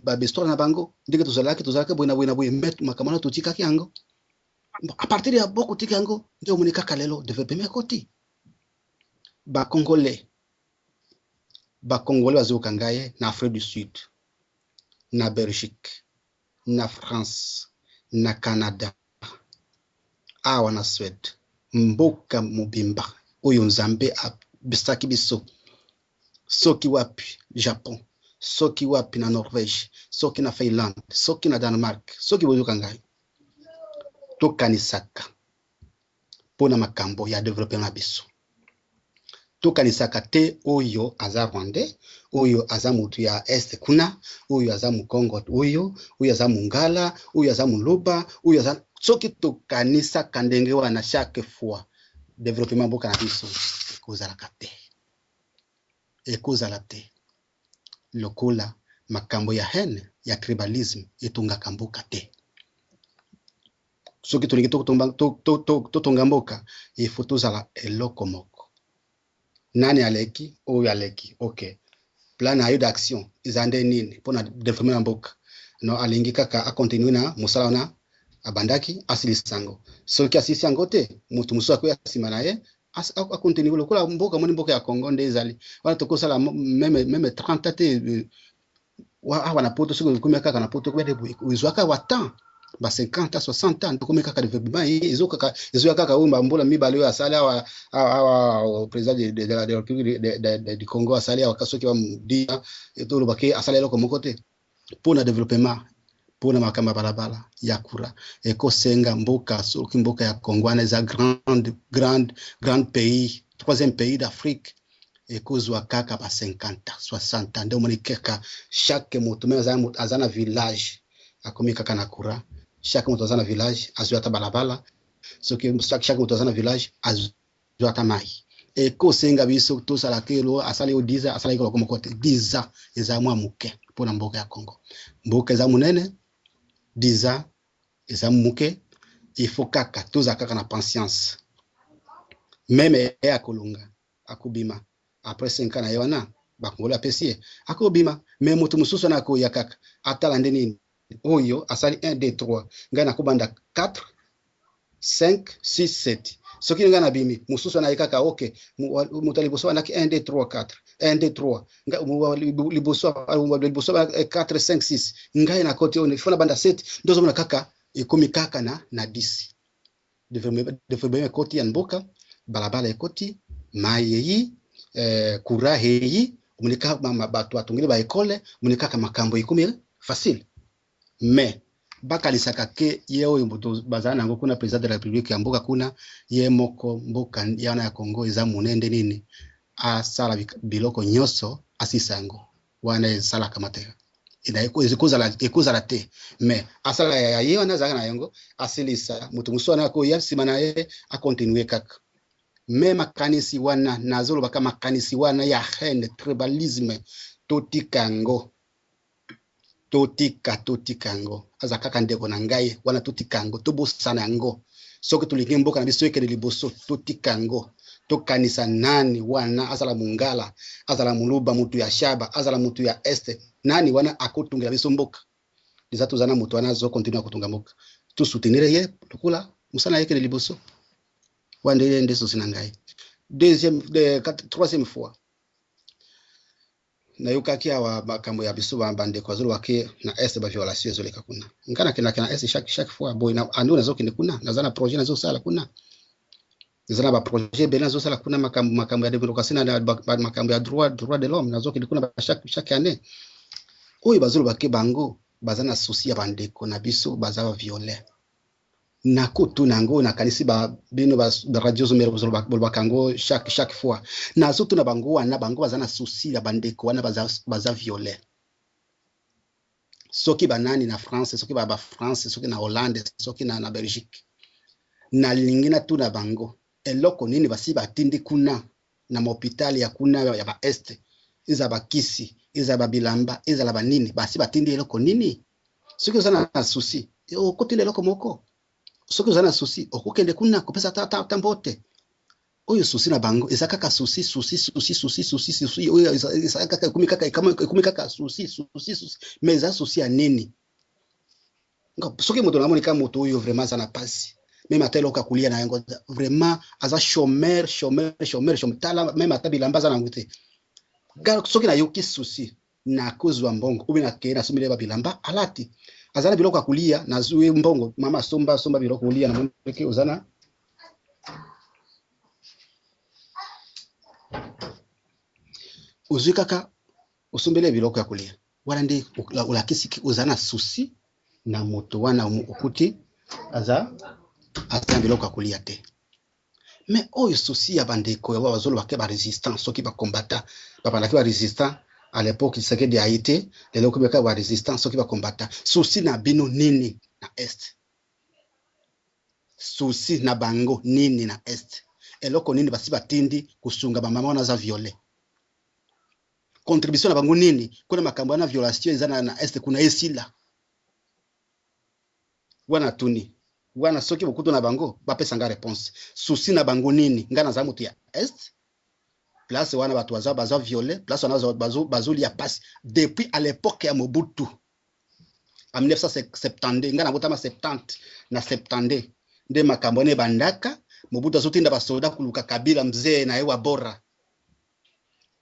Speaker 3: bahistoire na bango ndenge tozalaki, tozalaki boye na boye na boye. Mais makambo wana totikaki yango. À partir ya bokotika yango nde omoni kaka lelo développement ekoti. Bakongolais, Bakongolais bazoyoka ngai na Afrique du Sud, na Belgique, na France, na Canada, awa na Swede, mboka mobimba oyo Nzambe abisaki biso, soki wapi, Japon, soki wapi, na Norvège, soki na Finlande, soki na Danemark, soki boyoka ngai, tokanisaka mpona makambo ya développement na biso. Tokanisaka te oyo aza Rwandais, oyo aza motu ya Est kuna, oyo aza Mokongo, oyo aza Mongala, oyo aza Moluba, oyo aza. Soki tokanisaka ndenge wana chaque fois, développement mboka na biso ekozalaka te, ekozala te. Lokola makambo ya haine, ya tribalisme etongaka mboka te. Soki tolingi totonga mboka, il faut tozala eloko moko. Nani aleki? Oyo aleki, ok, plan na yo d'action eza nde nini mpona développement ya mboka? No, alingi kaka acontinue na mosala wana abandaki, asilisa yango. Soki asilisi yango te, moto mosusu akoya nsima na ye, acontinue. Lokola mboka moni, mboka ya Congo nde ezali wana, tokosala même 30 te awa na poto. Soki okomi kaka na poto, ezwaka wa temps ba 50 60 ans, tokomi kaka développement ezoya kaka oyo bambola mibale oyo asali awa. Awa président de la République du Congo asali awa, soki ba tolobaki asali eloko moko te mpona développement, mpona makambo ya balabala, ya kura. Ekosenga mboka, soki mboka ya Congo wana eza grande, grande, grande pays, troisième pays d'Afrique, ekozwa kaka ba 50 60 ans nde omoni kaka chaque moto même aza na village akomi kaka na courant, chaque moto aza na village azwi ata balabala, soki chaque moto aza na village azwi ata mai. Ekosenga biso tosalaka elo asali yo 10 ans, asalaki eloko moko te. 10 ans eza mwa moke mpona mboka ya Congo. Mboka eza monene, 10 ans eza moke. Il faut kaka tozala kaka na patience. Meme ye akolonga, akobima après 5 ans na ye wana, bakongoli apesi ye, akobima. Mais moto mosusu wana akoya kaka atala nde nini oyo asali 1 2 3, ngai nakobanda 4 5 6 7. Soki ngai nabimi, mosusu wana aye kaka. Ok, moto ya liboso bandaki 1 2 3 4, 1 2 3, liboso 4 5 6, ngai nakoti oyo, faut nabanda 7. Nde ozomona kaka ekomi kaka na 10. Développement ekoti ya mboka, balabala ekoti, mai eyi, courant eyi, omoni kaka bato batongeli baekole, omoni kaka makambo ekomi facile. Mais bakanisaka ke ye oyo moto bazala nango kuna, président de la République ya mboka kuna, ye moko, mboka wana ya Congo eza monene, nini asala biloko nyonso, asisa yango wana, esalaka te, ekozala te. Mais asala ya ye wana azalaka na yango, asilisa, moto mosusu wana akoya nsima na ye, akontinue kaka. Mais makanisi wana nazolobaka, makanisi wana ya haine, tribalisme, totika yango, totika, totika yango. Aza kaka ndeko na ngai wana, totika yango, tobosana yango. Soki tolingi mboka na biso ekende liboso, totika yango. Tokanisa nani wana, azala Mongala, azala Moluba, mutu ya Shaba, azala mutu ya Est, nani wana akotungela biso mboka. Deja toza na moto wana azokontinue kotunga mboka, tosoutenir ye lokola mosala na ye ekende liboso. Wana nde souci na ngai. Deuxième de, troisième fois nayokaki awa makambo ya biso bandeko azoloba ke na Est baviolation ezoleka kuna. Nga nakendaka na Est chaque fois boye, ando nazokende kuna, naza na projet nazosala kuna, eza na baprojet ebele nazosala kuna, makambo ya démocratie, na makambo ya droit de l'homme. Nazokende kuna chaque année. Oyo bazoloba ke bango baza na souci ya bandeko na biso baza baviolé, nakotuna yango, nakanisi bino baradio bolobaka yango chaque fois. Nazotuna bango wana, bango baza na souci ya bandeko wana baza violé, soki banani na France, soki ba France, soki na Hollande, soki na Belgique, nalingi natuna bango eloko nini basi batindi kuna na mahôpital ya kuna ya baEst, ezala bakisi, ezala babilamba, ezala banini, basi batindi eloko nini? Soki oza na souci, okotindi eloko moko. Soki oza na souci, okokende kuna kopesa ata mbote. Oyo souci na bango eza kaka souci, souci, souci, souci, souci, souci. Oyo eza kaka, ekomi kaka souci, souci, souci. Mais eza souci ya nini? Soki moto namoni kaka moto oyo vraiment aza na pasi, même ata eloko ya kolia na yango, vraiment aza chômeur, chômeur, chômeur, chômeur, tala, même ata bilamba aza nango te, soki nayoki souci, nakozwa mbongo obe nakei, nasombeli ye babilamba alati, aza na biloko ya kolia, nazwi mbongo, mama asomba, asomba biloko kolia, namoniki oza na ozwi kaka, osombeli ye biloko ya kolia wana, nde olakisi oza na souci na moto wana okuti aza na biloko ya kolia te. Mais oyo souci ya bandeko ya bazoloba ke barésistant, soki bacombattant, babandaki barésistant à l'époque, Tshisekedi ayi te, lelo komi kaka barésistant, soki bacombattant, souci na bino nini na Est? Souci na bango nini na Est? Eloko nini basi batindi kosunga bamama wana aza violé? Contribution na bango nini kuna? Makambo wana, violation eza na Est kuna, esila wana. Tuni wana, soki bokutu na bango, bapesa nga réponse. Souci na bango nini? Nga naza moto ya Est, place wana bato baza violé, place wana bazolia pasi depuis à l'époque ya Mobutu en 1972. Nga nabotama 70, na 72 nde makambo wana ebandaka. Mobutu azotinda basoda koluka Kabila, mzee na ye wa bora.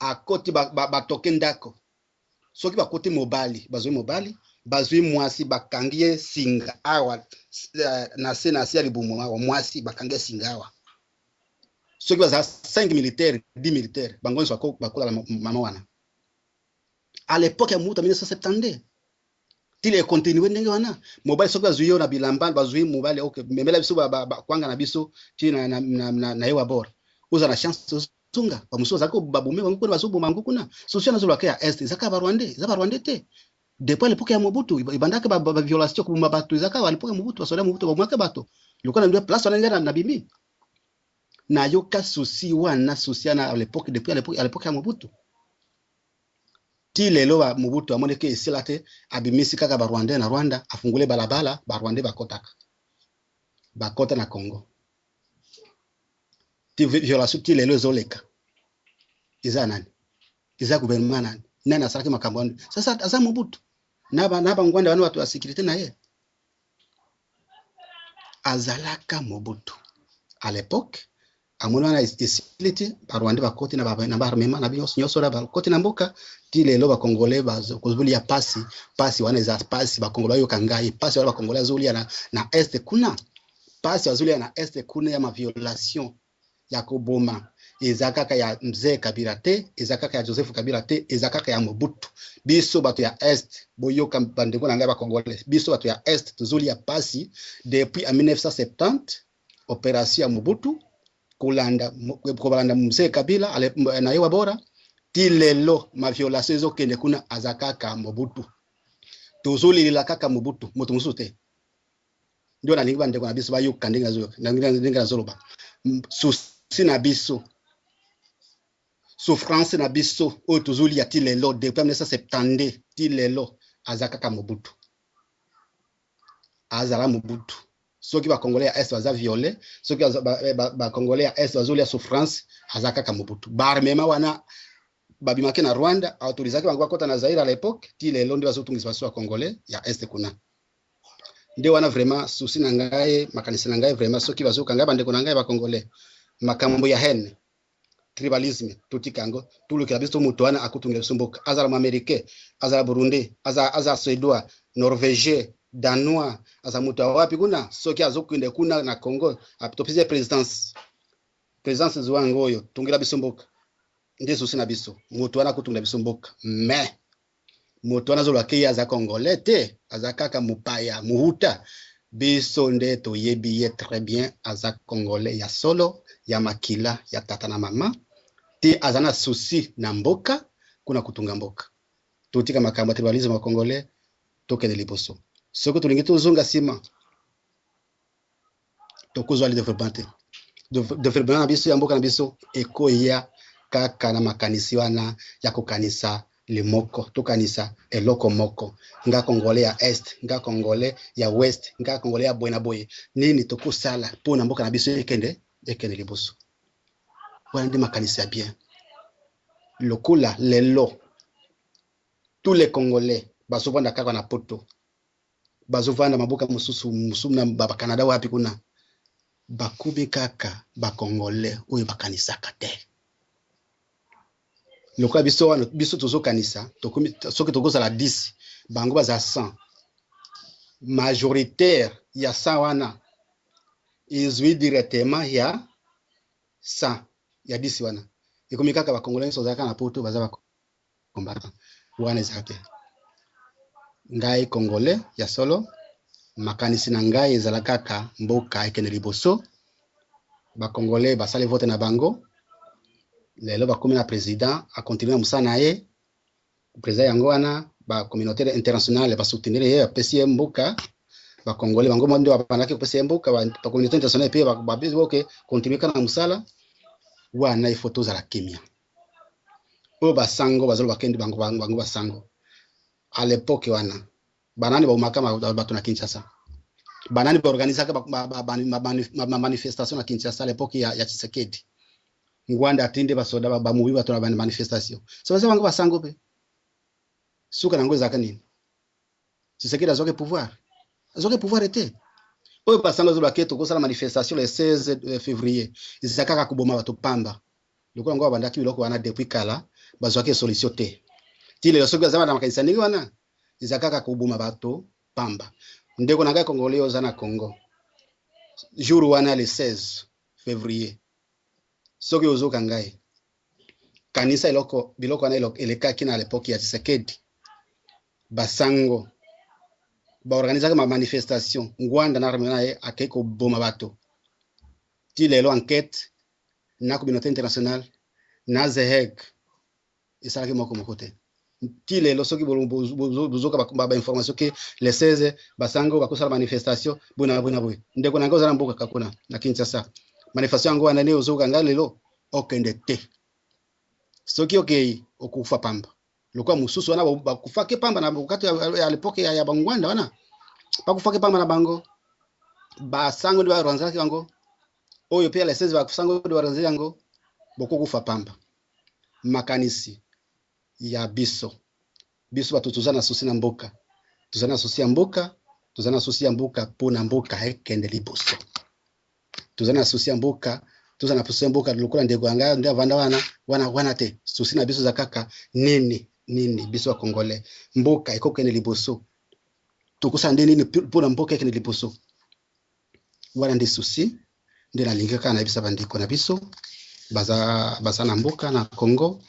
Speaker 3: Akoti, batoke ndako, soki bakoti mobali, bazwi mobali, bazwi mwasi, bakangi ye singa awa na se ya libumu awa. Mwasi bakangi ye singa awa. Soki bazala 5 militaire, 10 militaire, bango nyonso bakolala mama wana. À l'époque ya Mobutu, 1972, tili ekontinue ndenge wana. Mobali, soki bazwi yo na bilamba, bazwi mobali, ok, memela biso kwanga na biso ti na ye wa bord, oza na chance ozonga. Bamosusu bazalaki babome bango kuna, bazoboma bango kuna. Souci nazolobaka ya Est eza kaka Barwandais, eza Barwandais te. Depuis à l'époque ya Mobutu ebandaka baviolation, koboma bato, eza kaka à l'époque ya Mobutu. Basoda ya Mobutu babomaka bato lokola nde place wana. Nde nabimi, nayoka souci wana, souci wana à l'époque, depuis à l'époque ya Mobutu ti lelo. Ba Mobutu amonaki esila te, abimisi kaka Barwandais na Rwanda, afungule balabala, Barwandais bakotaka. Bakota na Congo ti violation ti lelo ezoleka. Eza nani? Eza gouvernement nani? Nani asalaki makambo wana? Sasa aza Mobutu na ba na bangwanda wana, bato ya sécurité na ye. Azalaka Mobutu à l'époque. Amoni wana esili te, Barwandais bakoti na baarmement na nyonso nyonso na bakoti na mboka. Ti lelo Bacongolais bazolia pasi. Pasi wana eza pasi, Bacongolais bayoka ngai. Pasi wana Bacongolais azolia na Est kuna, pasi azolia na Est kuna ya maviolation, ya koboma, eza kaka ya Mzee Kabila te, eza kaka ya Joseph Kabila te, eza kaka ya Mobutu. Biso bato ya Est, boyoka bandeko na ngai Bacongolais, biso bato ya Est tozolia pasi depuis en 1970, opération ya Mobutu, kolanda Mzee Kabila na ye wa bora. Ti lelo maviolation ezokende kuna, aza kaka Mobutu. Tozolelela kaka Mobutu, moto mosusu te. Ndio nalingi bandeko na biso bayoka ndenge nazoloba. Souci na biso, souffrance na biso oyo tozolia ti lelo depuis 1972 ti lelo, aza kaka Mobutu, azala Mobutu. Soki Bacongolais ya Est baza violé, soki Bacongolais ya Est bazolia souffrance, aza kaka Mobutu. Baarmement wana babimaki na Rwanda, autorisaki bango bakota na Zaire à l'époque. Ti lelo nde bazotungisa baso Bacongolais ya Est kuna. Nde wana vraiment souci na ngai, makanisi na ngai vraiment, soki bazoyoka ngai, bandeko na ngai Bacongolais, makambo ya haine, tribalisme, totika yango. Tolukela biso moto wana akotungela biso mboka, azala Moaméricain, azala Burundais, aza Suédois, Norvégien, Danois, aza moto awapi kuna. Soki azokende kuna na Congo, topesi ye présidence. Présidence ezwa yango oyo, tungela biso mboka. Nde souci na biso, moto wana akotungela biso mboka. Mais moto wana azoloba ke ye aza Congolais te, aza kaka mopaya, mohuta. Biso nde toyebi ye très bien, aza Congolais ya solo, ya makila ya tata na mama te. Aza na souci na mboka kuna, kotunga mboka. Totika makambo ya tribalisme ya Congolais, tokende liboso. Soki tolingi tozonga nsima, tokozwa le développement te. Développement na biso ya mboka na biso ekoya kaka na makanisi wana ya kokanisa limoko, tokanisa eloko moko: nga Congolais ya Est, nga Congolais ya Ouest, nga Congolais ya boye na boye, nini tokosala mpona mboka na biso ekende liboso? Wana nde makanisi ya bien. Lokola lelo tous les Congolais bazovanda kaka na Poto, bazovanda maboka mosusu mosusu na Bacanada, wapi kuna, bakomi kaka Bacongolais oyo bakanisaka te lokola biso wana. Biso tozokanisa, soki tokozala 10, bango baza 100, majoritaire ya 100 wana ezwi directement ya 100 ya 10 wana. Ekomi kaka Bacongolais nyonso bazalaka na Poto baza bacombattant. Wana ezala te. Ngai Congolais ya solo, makanisi na ngai ezala kaka mboka ekende liboso. Bacongolais basali vote na bango, lelo bakomi na président, akontinue na mosala na ye. Président yango wana, bacommunauté internationale basoutenir ye, bapesi ye mboka. Bacongolais bango nde babandaki kopesa ye mboka, bacommunauté internationale mpe babesi oke continue kaka na mosala wana. Ifo tozala kimia. Oyo basango bazoloba kende bango, bango basango à l'époque wana, banani baumaka bato na Kinshasa? Banani baorganisaka bamanifestation na Kinshasa à l'époque ya Tshisekedi? Ngwanda atindi basoda, bamobi bato na manifestation. So baza bango basango mpe. Suka nango ezalaka nini? Tshisekedi azwaki pouvoir? Azwaki pouvoir te. Oyo basango azoloba ke tokosala manifestation le 16 février, eza kaka koboma bato pamba. Lokola yango babandaki biloko wana depuis kala, bazwaki solution te ti lelo. Soki baza na makanisi ndenge wana, eza kaka koboma bato pamba. Ndeko na ngai Congolais, oza na Congo, jour wana le 16 février, soki ozoka ngai, kanisa eloko biloko wana elekaki na l'époque ya Tshisekedi. Basango baorganisaka ma manifestation, Ngwanda na armée na ye akei koboma bato. Ti lelo enquête na communauté internationale na The Hague esalaki moko moko te. Ti lelo soki bozoka bainformation ke le 16 basango bakosala manifestation boye na boye na boye, ndeko na ngai oza na mboka kuna na Kinshasa, manifestation yango wana nde ozoyoka ngai lelo, okende te. Soki okei, okufa pamba lokola mosusu wana bakufaki pamba na kati ya l'époque ya Bangwanda wana, bakufaki pamba na bango. Basango nde baorganizaki yango, oyo mpe ya le 16 basango nde baorganize yango, bokokufa pamba. Makanisi ya biso, biso bato toza na souci na mboka, toza na souci ya mboka, toza na souci ya mboka mpo na mboka ekende liboso. Toza na souci ya mboka, toza na souci ya mboka lokola ndeko ya ngai nde avanda wana wana wana te. Souci na biso eza kaka nini nini biso ba Congolais, mboka ekokende liboso, tokosala nde nini mpo na mboka ekende liboso. Wana nde souci nde nalingi kaka nayebisa bandeko na biso baza, baza na mboka na Congo,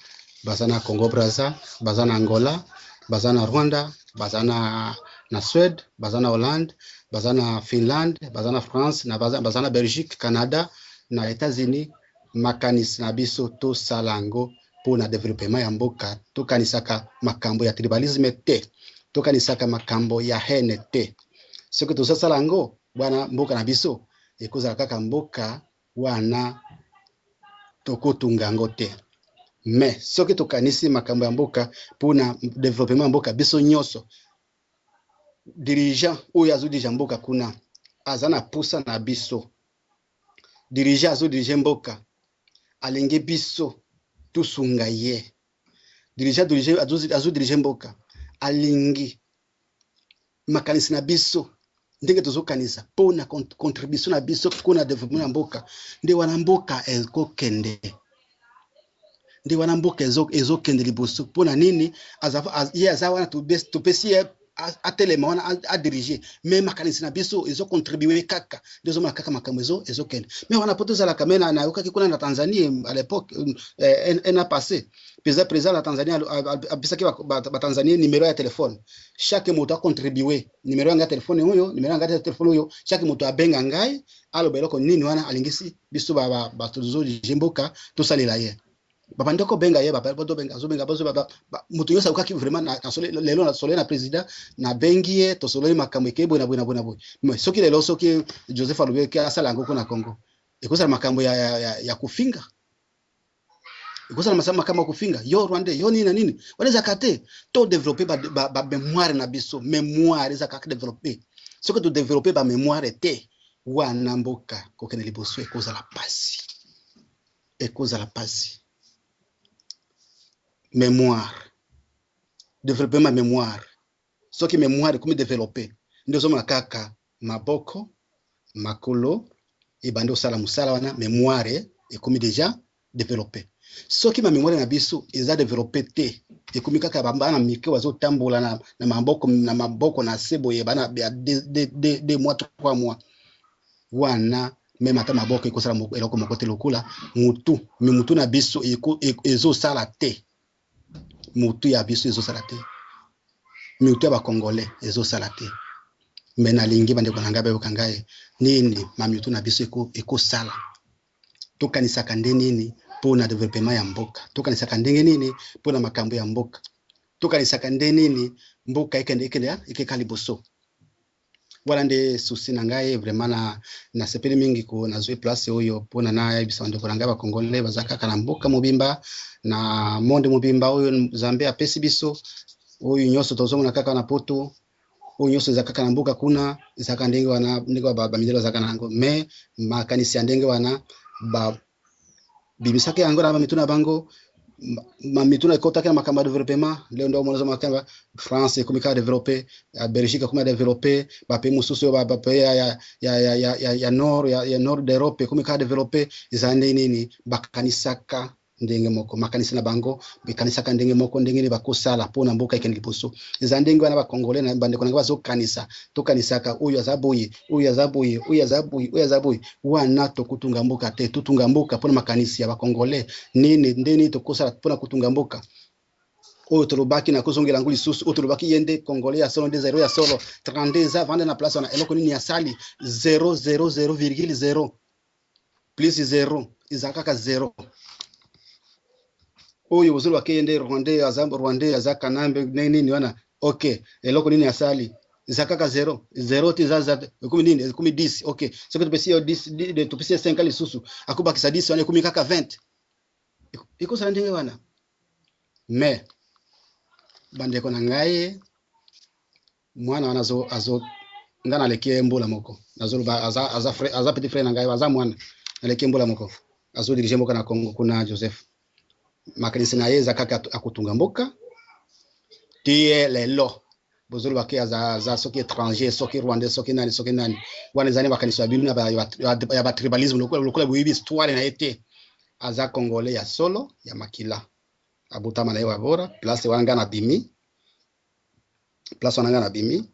Speaker 3: baza na Congo Brazza, baza na Angola, baza na Rwanda, baza na, na Suède, baza na Hollande, baza na Finlande, baza na France, na baza, baza na Belgique, Canada, na États-Unis. Makanisi na biso tosala yango mpo na developema ya mboka. Tokanisaka makambo ya tribalisme te, tokanisaka makambo ya haine te. Soki tozosala yango wana, mboka na biso ekozala kaka mboka wana, tokotunga yango te. Mais soki tokanisi makambo ya mboka mpona developema ya mboka, biso nyonso, dirigeant oyo azodirige mboka kuna aza na pusa na biso, dirigeant azodirige mboka alingi biso tosunga ye, dirigeant azodirige mboka alingi makanisi na biso ndenge tozokanisa mpona contribution na biso mpona developement ya mboka. Nde wana mboka ekokende, nde wana mboka ezokende liboso. Mpona nini? Ye aza wana, topesi ye atelema wana adirige, mais makanisi na biso ezocontribue kaka nde ozomona kaka makambo ezokende. Mais wana po tozalaka, mais nayokaki kuna na Tanzanie à l'époque, un an passé, président ya Tanzanie apesaki batanzanie numéro ya telefone. Chaque moto acontribue numéro ya ngai ya telefone oyo, numéro ya ngai ya telefone oyo, chaque moto abenga ngai, aloba eloko nini wana alingisi biso bato tozodirige mboka tosalela ye. Babandi kobenga ye, bazobenga, azobenga, bazobenga, moto nyonso akokaki vraiment. Lelo nasololi na président, nabengi ye, tosololi makambo ekei boye na boye na boye na boye. Mais soki lelo, soki Joseph alobi ke asala yango kuna Congo, ekozala makambo ya kofinga, ekozala makambo ya kofinga yo Rwandais, yo nini na nini. Wana ezalaka te. Todéveloppe bamémoire na biso, mémoire ezalaka développe. Soki todéveloppe bamémoire te, wana mboka kokende liboso ekozala pasi, ekozala pasi. Mémoire, développement mémoire, soki mémoire ekomi développe, nde ozomona kaka maboko, makolo ebandi kosala mosala wana. Mémoire ekomi déjà développe. Soki bamémoire na biso eza développe te, ekomi kaka bana mike bazotambola na maboko na maboko na se boye, bana ya 2 mois, 3 mois wana, même ata maboko ekosala eloko moko te lokola mutu. Mais mutu na biso ezosala te, mutu ya biso ezosala te, mutu ya bacongolais ezosala te. Mais nalingi bandeko na ngai bayoka ngai nini, mamitu na biso ekosala. Tokanisaka nde nini mpona développement ya mboka, tokanisaka ndenge nini mpona makambo ya mboka, tokanisaka nde nini mboka ekende, ekende, ekeka liboso. Wana nde souci na ngai. Vraiment na nasepeli mingi ko nazwi place oyo mpona nayebisa bandeko na ngai bacongolais baza kaka na mboka mobimba, na monde mobimba oyo Nzambe apesi biso, oyo nyonso tozomona kaka na poto, oyo nyonso eza kaka na mboka kuna, ezalaka ndenge wana, ndenge bamindele bazalaka na yango. Mais makanisi ya ndenge wana babimisaki yango na bamitu na bango, mamituna ekotaki na makambo ya développement. Leo nde omona makambo France ekomi kaka développé, Belgique ekomi développé, bapays mosusu oyo bapays ya nord, ya nord d'Europe ekomi kaka développé. Ezala ndenge nini? Bakanisaka ndenge moko, makanisi na bango ekanisaka ndenge moko, ndenge nini bakosala mpona mboka ekende liboso. Eza ndenge wana bacongolais na bandeko na ngai bazokanisa. Tokanisaka oyo aza boye, oyo aza boye, oyo aza boye, oyo aza boye, wana tokotunga mboka te. Totunga mboka mpona makanisi ya bacongolais nini, nde nini tokosala mpona kotunga mboka oyo tolobaki. Na kozongela yango lisusu, oyo tolobaki, ye nde congolais ya solo, nde zero ya solo. 32 eza vanda na place wana, eloko nini asali? 0 0 0,0 plus 0 eza kaka 0. Oyo bozolobaki ye nde rwandais, aza rwandais, aza kanambe, ndenge nini wana? Ok, eloko nini asali? Eza kaka 0 0 te, eza ekomi nini? Ekomi 10. Ok, soki topesi yo 10, topesi ye 5 lisusu, akobakisa 10 wana, ekomi kaka 20. Ekozala ndenge wana. Mais bandeko na ngai, mwana wana azo Nga naleki ye mbula moko. Nazoloba aza aza frère, aza petit frère na ngai, aza mwana. Naleki ye mbula moko. Azo diriger mboka na Congo kuna Joseph. Makanisi na ye eza kaka akotunga mboka. Tie lelo bozoloba ke aza, aza soki étranger, soki rwandais, soki nani, soki nani. Wana ezali makanisi ya bino ya ba tribalisme, lokola lokola boyebi histoire na ye te. Aza congolais ya solo, ya makila. Abotama na ye wabora, place wana nga nabimi. Place wana nga nabimi.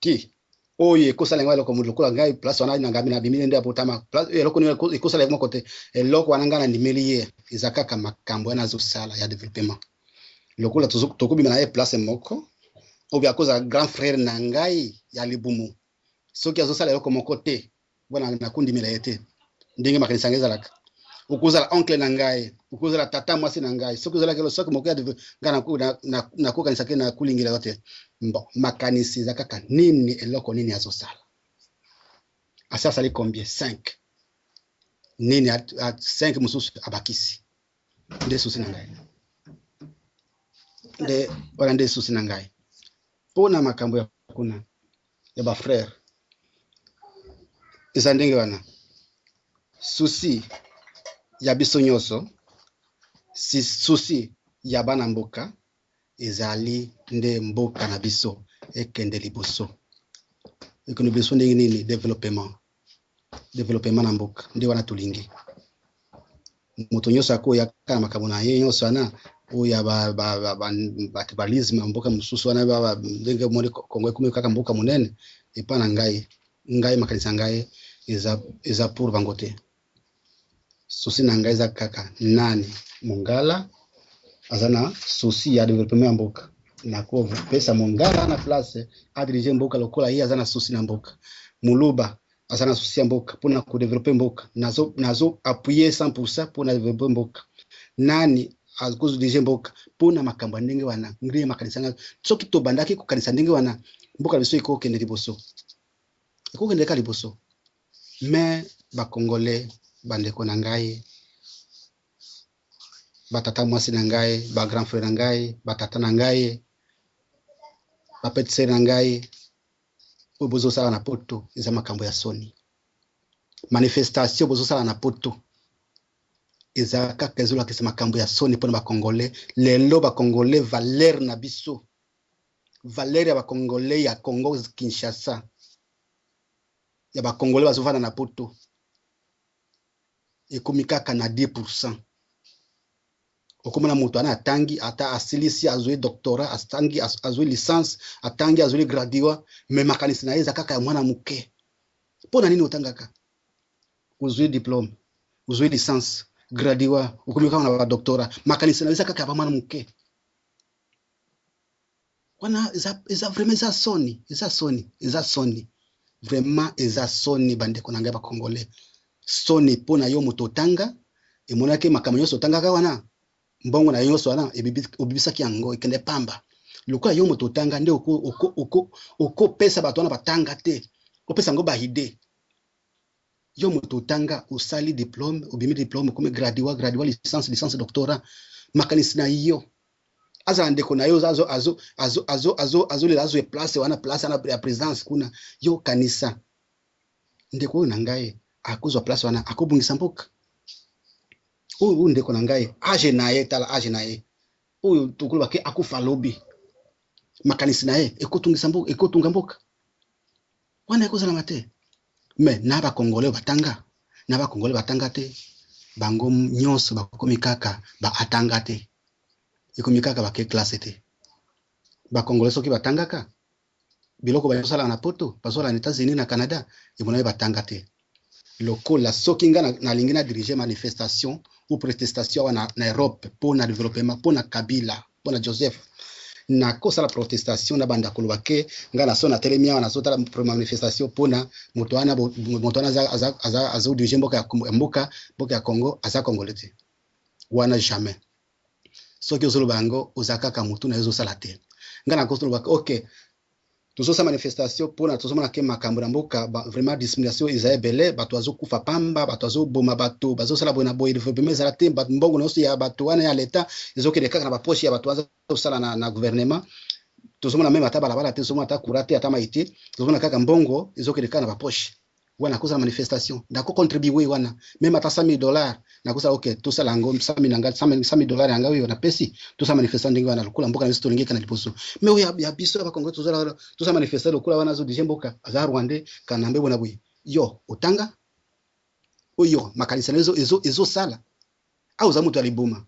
Speaker 3: Ti oyo ekosala yango eloko lokola ngai place wana na ngai nabimi nde abotama. Place eloko nini ekosala yango moko te. Eloko wana ngai nandimeli ye eza kaka makambo wana azosala ya développement. Lokola tokobima na ye place moko, oyo akozala grand frère na ngai ya libumu. Soki azosala eloko moko te, wana nakondimela ye te. Ndenge makanisi yango ezalaka. Okozala oncle na ngai, okozala tata mwasi na ngai. Soki ozalaki eloko soki moko ya ngai nakokanisa ke nakulingela yo te. Bon, makanisi eza kaka nini, eloko nini azosala. Asi asali combien? 5. Nini 5 mosusu abakisi. Nde souci na ngai. Nde wana nde souci na ngai. Mpona makambo ya kuna ya ba frère eza ndenge wana. Souci ya biso nyonso, si souci ya bana mboka ezali nde mboka na biso ekende liboso. Ekende liboso ndenge nini? Développement. Développement na mboka nde wana tolingi. Moto nyonso akoya na makambo na ye nyonso wana oyo ya ba tribalisme ya mboka mosusu wana, ndenge omoni Congo ekomi kaka mboka monene. Epa na ngai, ngai makanisi ya ngai eza, eza pour bango te. Souci na ngai eza kaka nani mongala aza na souci ya développement ya mboka. Nakopesa mongala na place adirige mboka lokola ye aza na souci na mboka. Moluba aza na souci ya mboka mpona kodévelopper mboka, nazo, nazo appuyer 100% mpona développer mboka. Nani akodirige mboka mpona makambo ya ndenge wana? Ndenge makanisi ngai, soki tobandaki kokanisa ndenge wana, mboka na biso ekokende liboso, ekokende kaka liboso. Mais bakongolais, bandeko na ngai, batata mwasi na ngai, ba grand frère na ngai, batata na ngai, ba petite sœur na ngai, oyo bozosala na poto eza makambo ya soni. Manifestation bozosala na poto eza kaka ezolakisa makambo ya soni mpona bakongolais. Lelo bakongolais, valeur na biso, valeur ya bakongolais ya Congo Kinshasa, ya bakongolais bazovanda na poto, ekomi kaka na 10%. Okomona moto wana atangi, ata asilisi, azwi doctorat, atangi, azwi licence, atangi, azwi graduat, mais makanisi na ye eza kaka ya mwana moke. Mpo na nini otangaka, ozwi diplôme, ozwi licence, graduat, okomi kaka na badoctorat, makanisi na yo eza kaka ya bamwana moke wana? Eza, eza vraiment, eza soni, eza soni, eza soni, vraiment eza soni. Bandeko na ngai bakongolais, soni mpo na yo moto otanga. Emonaki makambo nyonso otangaka wana, mbongo na yo nyonso wana obibisaki yango, ekende pamba. Lokola yo moto otanga nde okopesa bato wana batanga te, opesa yango baidées. Yo moto otanga, osali diplôme, obimi diplôme, okomi graduat, graduat licence, licence doctorat, makanisi na yo azala ndeko na yo azolela azwa place wana, place wana ya présidence kuna. Yo kanisa, ndeko oyo na ngai akozwa place wana, akobongisa mboka oyo. Oyo ndeko na ngai, âge na ye, tala âge na ye oyo, tokoloba ke akufa lobi, makanisi na ye ekotungisa mboka, ekotunga mboka wana, ekozalama te. Mais na bakongolais batanga, na bakongolais batanga te, bango nyonso bakomi kaka baatanga te, ekomi kaka bake classe te. Bakongolais soki batangaka biloko bazosala na poto, bazosala na États-Unis, na Canada, emonani batanga te. Lokola soki nga nalingi na dirige manifestation ou protestation awa na Europe mpo na développement, mpo na Kabila, mpo na Joseph, nakosala protestation na banda koloba ke nga naso natelemi awa, nazotala manifestation mpona moto wana. Moto wana azodirige mboka ya mboka ya Congo, aza congolais te. Wana jamais. Soki ozoloba yango, oza kaka motu na yo ezosala te. Nga nakosoloba, ok, tozosala manifestation mpona tozomona ke makambo na mboka vraiment discrimination eza ebele, bato bazokufa pamba, bato bazoboma, bato bazosala boye na boye, développement ezala te, mbongo nyonso ya bato wana ya leta ezokende kaka na bapoche ya bato bazosala na gouvernement. Tozomona meme ata balabala te, tozomona ata courant te, ata mai te, tozomona kaka mbongo ezokende kaka na bapoche. Wana nakozala manifestation, nako contribuer wana meme ata 100 000 $, nakosala ok, tosala yango 100 000 na nga, 100 000 $ yanga oyo napesi, tosala manifestation ndenge wana lokola mboka na biso tolingi eka na liboso. Mais oyo ya biso ya bakongo, tozala tosala manifestation lokola wana azodirige mboka aza rwandais, Kanambe bona boye. Yo otanga oyo makanisi na ezosala awa, oza moto ya liboma.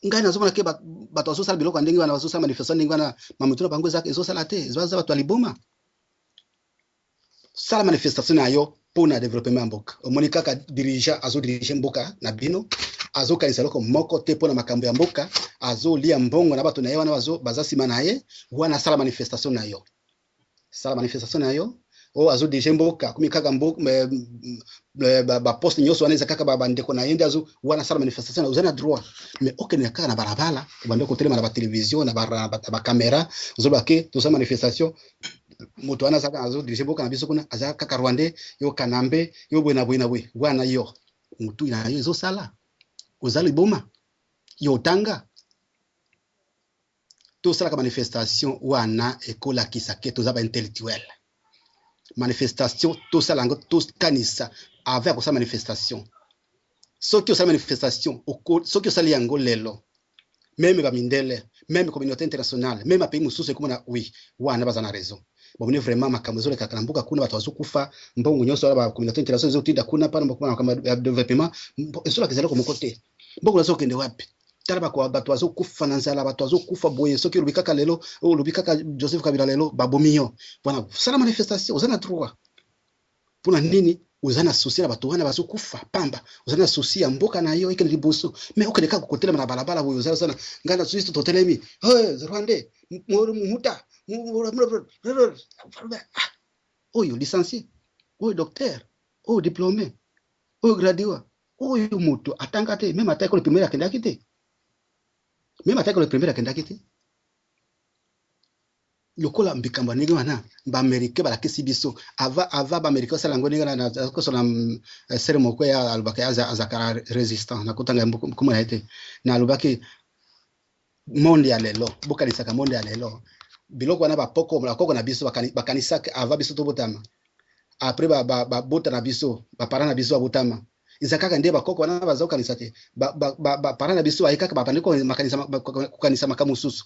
Speaker 3: Ngai nazomona ke bato bazosala biloko ya ndenge wana, bazosala manifestation ndenge wana, mamutu na bango ezosala te, eza bato ya liboma. Sala manifestation na yo mpo na développement ya mboka. Omoni kaka dirigeant azodirige mboka na bino, azokanisa eloko moko te mpo na makambo ya mboka, azolia mbongo na bato na ye wana baza nsima na ye. Wana sala manifestation na yo, sala manifestation na yo. Oyo azodirige mboka akomi kaka baposte nyonso wana eza kaka bandeko na ye nde azo wana. Sala manifestation, oza na droit, mais okende kaka na balabala, obandi kotelema na batelevizio, na bakamera, ozoloba ke tosala manifestation, moto wana azaka azodirige mboka na biso kuna aza kaka rwandais, yo Kanambe, yo boye na boye na boye. Wana yo motu na yo ezosala, oza liboma. Yo otanga? Tosalaka manifestation wana ekolakisa ke toza baintellectuel. Manifestation tosala yango, tokanisa avant ya kosala manifestation. Soki osali manifestation, soki osali yango lelo, même bamindele, même communauté internationale, même bapays mosusu ekomona: oui, wana baza na raison. Bomoni vraiment makambo ezolekaka na mboka kuna, bato bazokufa, mbongo nyonso wana bacommunauté internationale ezotinda kuna mpana makambo ya développement esolaka eloko moko te. Mbongo nazokende wapi? Tala, bato bazokufa na nzala, bato bazokufa boye. Soki olobi kaka lelo, olobi kaka Joseph Kabila lelo, babomi yo. Wana sala manifestation, oza na droit. Mpona nini oza na souci na bato wana bazokufa pamba? Oza na souci ya mboka na yo ekende liboso, mais okende kaka kotelema na balabala boye, oza na ngai na susi, totelemi rwandais muhuta. Oyo licencié, oyo docteur, oyo diplômé, oyo graduat, oyo moto atanga te, même ata école primaire akendaki te, même ata école primaire akendaki te. Lokola bikambo ya ndenge wana, baaméricain balakisi biso ava baaméricain basala yango ndenge nakosola. Sere moko ya alobaki azalaka résistant, nakotanga komona ye te. Na alobaki monde ya lelo, bokanisaka monde ya lelo, biloko wana bapoko bakoko na biso bakanisaka ava biso tobotama. Après babota na biso, baparent na biso babotama, eza kaka nde bakoko wana baza kokanisa te. Baparent na biso baye kaka babandi kokanisa makambo mosusu.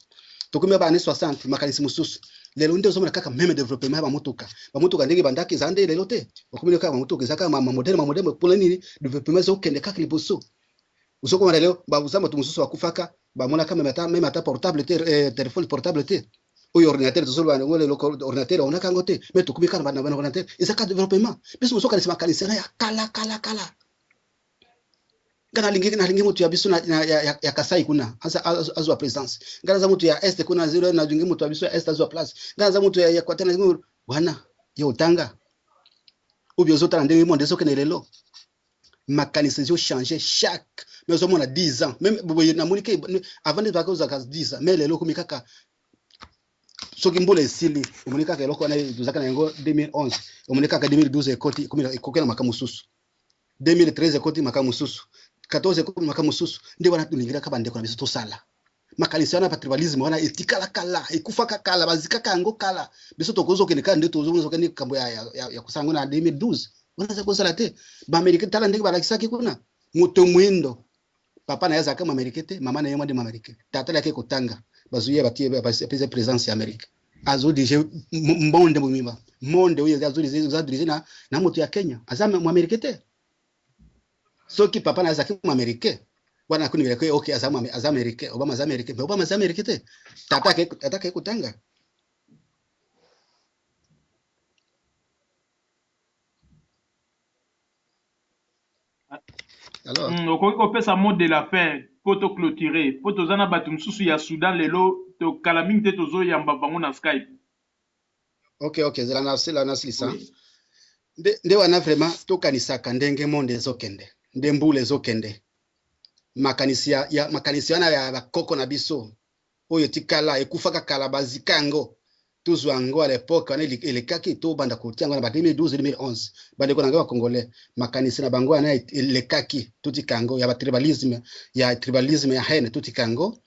Speaker 3: Tokomi ba années 60, makanisi mosusu. Lelo nde ozomona kaka même développement ya bamotuka. Bamotuka ndenge bandaki eza nde lelo te. Okomi kaka bamotuka eza kaka mamodèle mamodèle. Mpona nini? Développement ezokende kaka liboso. Ozokoma lelo baza moto mosusu bakufaka, bamonaka même ata portable te, téléphone portable te. Oyo ordinateur tozoloba yango lelo, ordinateur bamonaka yango te, mais tokomi kaka na ordinateur. Eza kaka développement. Biso mozokanisa makanisi ya kala kala kala. Nga nalingi moto ya biso ya Kasai kuna azwa présidence. Nga naza moto ya Est kuna, nalingi moto ya biso ya Est azwa place. Nga naza moto ya Équateur, nalingi wana. Yo otanga obi ozotala ndenge monde ezokende lelo, makanisi ezochange chaque, mais ozomona 10 ans même boye, namoni ke avant nde tozalaka ozalaka 10 ans, mais lelo okomi kaka soki mbula esili, omoni kaka eloko wana tozalaka na yango 2011, omoni kaka 2012 ekoti, ekoki na makambo mosusu, 2013 ekoti makambo mosusu, 14 ekoti makambo mosusu. Nde wana tolingilaka bandeko na biso tosala makanisi wana. Batribalisme wana etikala kala, ekufaka kala, bazikaka yango kala. Biso tokozokende kaka nde tozokende likambo ya kosala yango na 2012 wana, eza kosala te. Baaméricain, tala ndenge balakisaki kuna moto mwindo, papa na ye azalaka moaméricain te, mama na ye mwa nde moaméricain, tata alaki kotanga, bazwi ye, batie, bapesa présence ya Amérique, azodirige monde mobimba. Monde oyo azodirige na moto ya Kenya, aza moaméricain te. Soki papa na ye azalaki moaméricain wana, akoni ke ok, aza américain, Obama aza américain, mais Obama aza américain te, tata ake kotanga.
Speaker 4: Alors okoki kopesa mot de la fin mpo toclôturer, mpo toza na bato mosusu ya Soudan lelo, tokala mingi te, tozoyamba bango na Skype.
Speaker 3: Ok, zela na nasilisa. Nde wana vraiment tokanisaka ndenge monde ezokende, nde mbula ezokende. Makanisi ya makanisi wana ya bakoko na biso oyo etikala, ekufaka kala, bazika yango. Tozwa yango à l'époque wana elekaki, tobanda kotia yango na ba 2012, 2011. Bandeko na ngai bacongolais, makanisi na bango wana elekaki, totika yango ya batribalisme, ya tribalisme, ya haine, totika yango.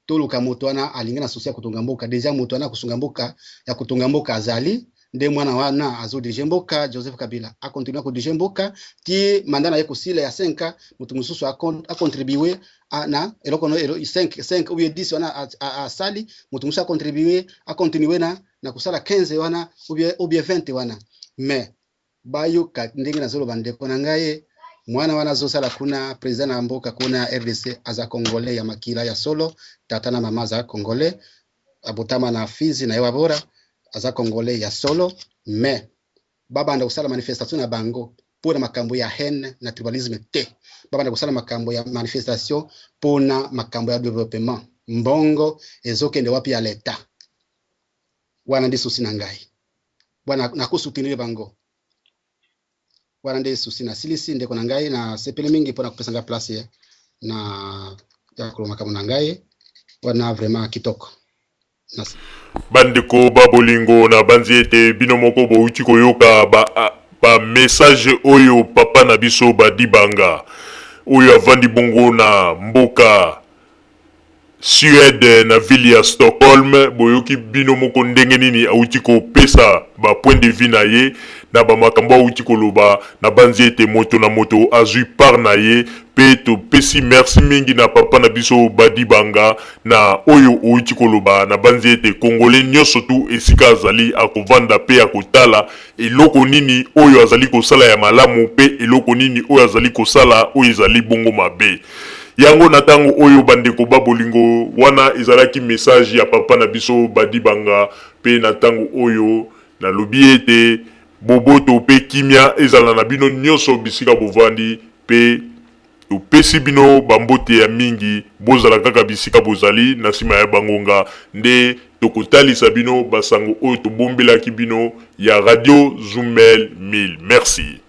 Speaker 3: Toluka moto wana alingi na souci ya kotonga mboka. Deja moto wana akosunga mboka ya kotonga mboka azali nde mwana wana azo diriger mboka, Joseph Kabila. A continuer ko diriger mboka ti mandat na ye kosila ya 5 ans, moto mosusu a contribuer na eloko no 5 5 ou bien 10 wana asali, moto mosusu a contribuer, a continuer na kosala 15 wana ou bien 20 wana. Mais bayoka ndenge nazoloba, ndeko na ngai, mwana wana azosala kuna président na mboka kuna ya RDC aza Congolais ya makila ya solo. Tata na mama aza Congolais, abotama na Fizi na ye wabora, aza Congolais ya solo. Mais babanda kosala manifestation na bango mpona makambo ya haine na tribalisme te. Babanda kosala makambo ya manifestation mpona makambo ya développement. Mbongo ezokende wapi ya leta? Wana nde souci na ngai wana, nakosoutenir bango. Wana nde souci. Nasilisi, ndeko na ngai. Nasepeli mingi mpona kopesa ngai place na ya koloba makambo na ngai wana. Vraiment kitoko.
Speaker 1: Bandeko ba bolingo, na banzi ete bino moko bouti koyoka ba message oyo papa na biso Badibanga, oyo avandi bongo na mboka Suède, na ville ya Stockholm. Boyoki bino moko ndenge nini awuti kopesa ba point de vue na ye na bamakambo awuti koloba. Na banzi ete moto na moto azwi part na ye, mpe topesi merci mingi na papa na biso Badibanga na oyo owuti koloba. Na banzi ete Congolais nyonso tu esika azali akovanda mpe akotala eloko nini oyo azali kosala ya malamu mpe eloko nini oyo azali kosala oyo ezali bongo mabe. Yango na ntango oyo, bandeko ba bolingo, wana ezalaki message ya papa na biso Badibanga. Mpe na ntango oyo nalobi ete boboto mpe kimia ezala na bino nyonso bisika bovandi, mpe topesi bino bambote ya mingi. Bozala kaka bisika bozali. Na nsima ya bangonga nde tokotalisa bino basango oyo tobombelaki bino ya Radio Zumel 1000. Merci.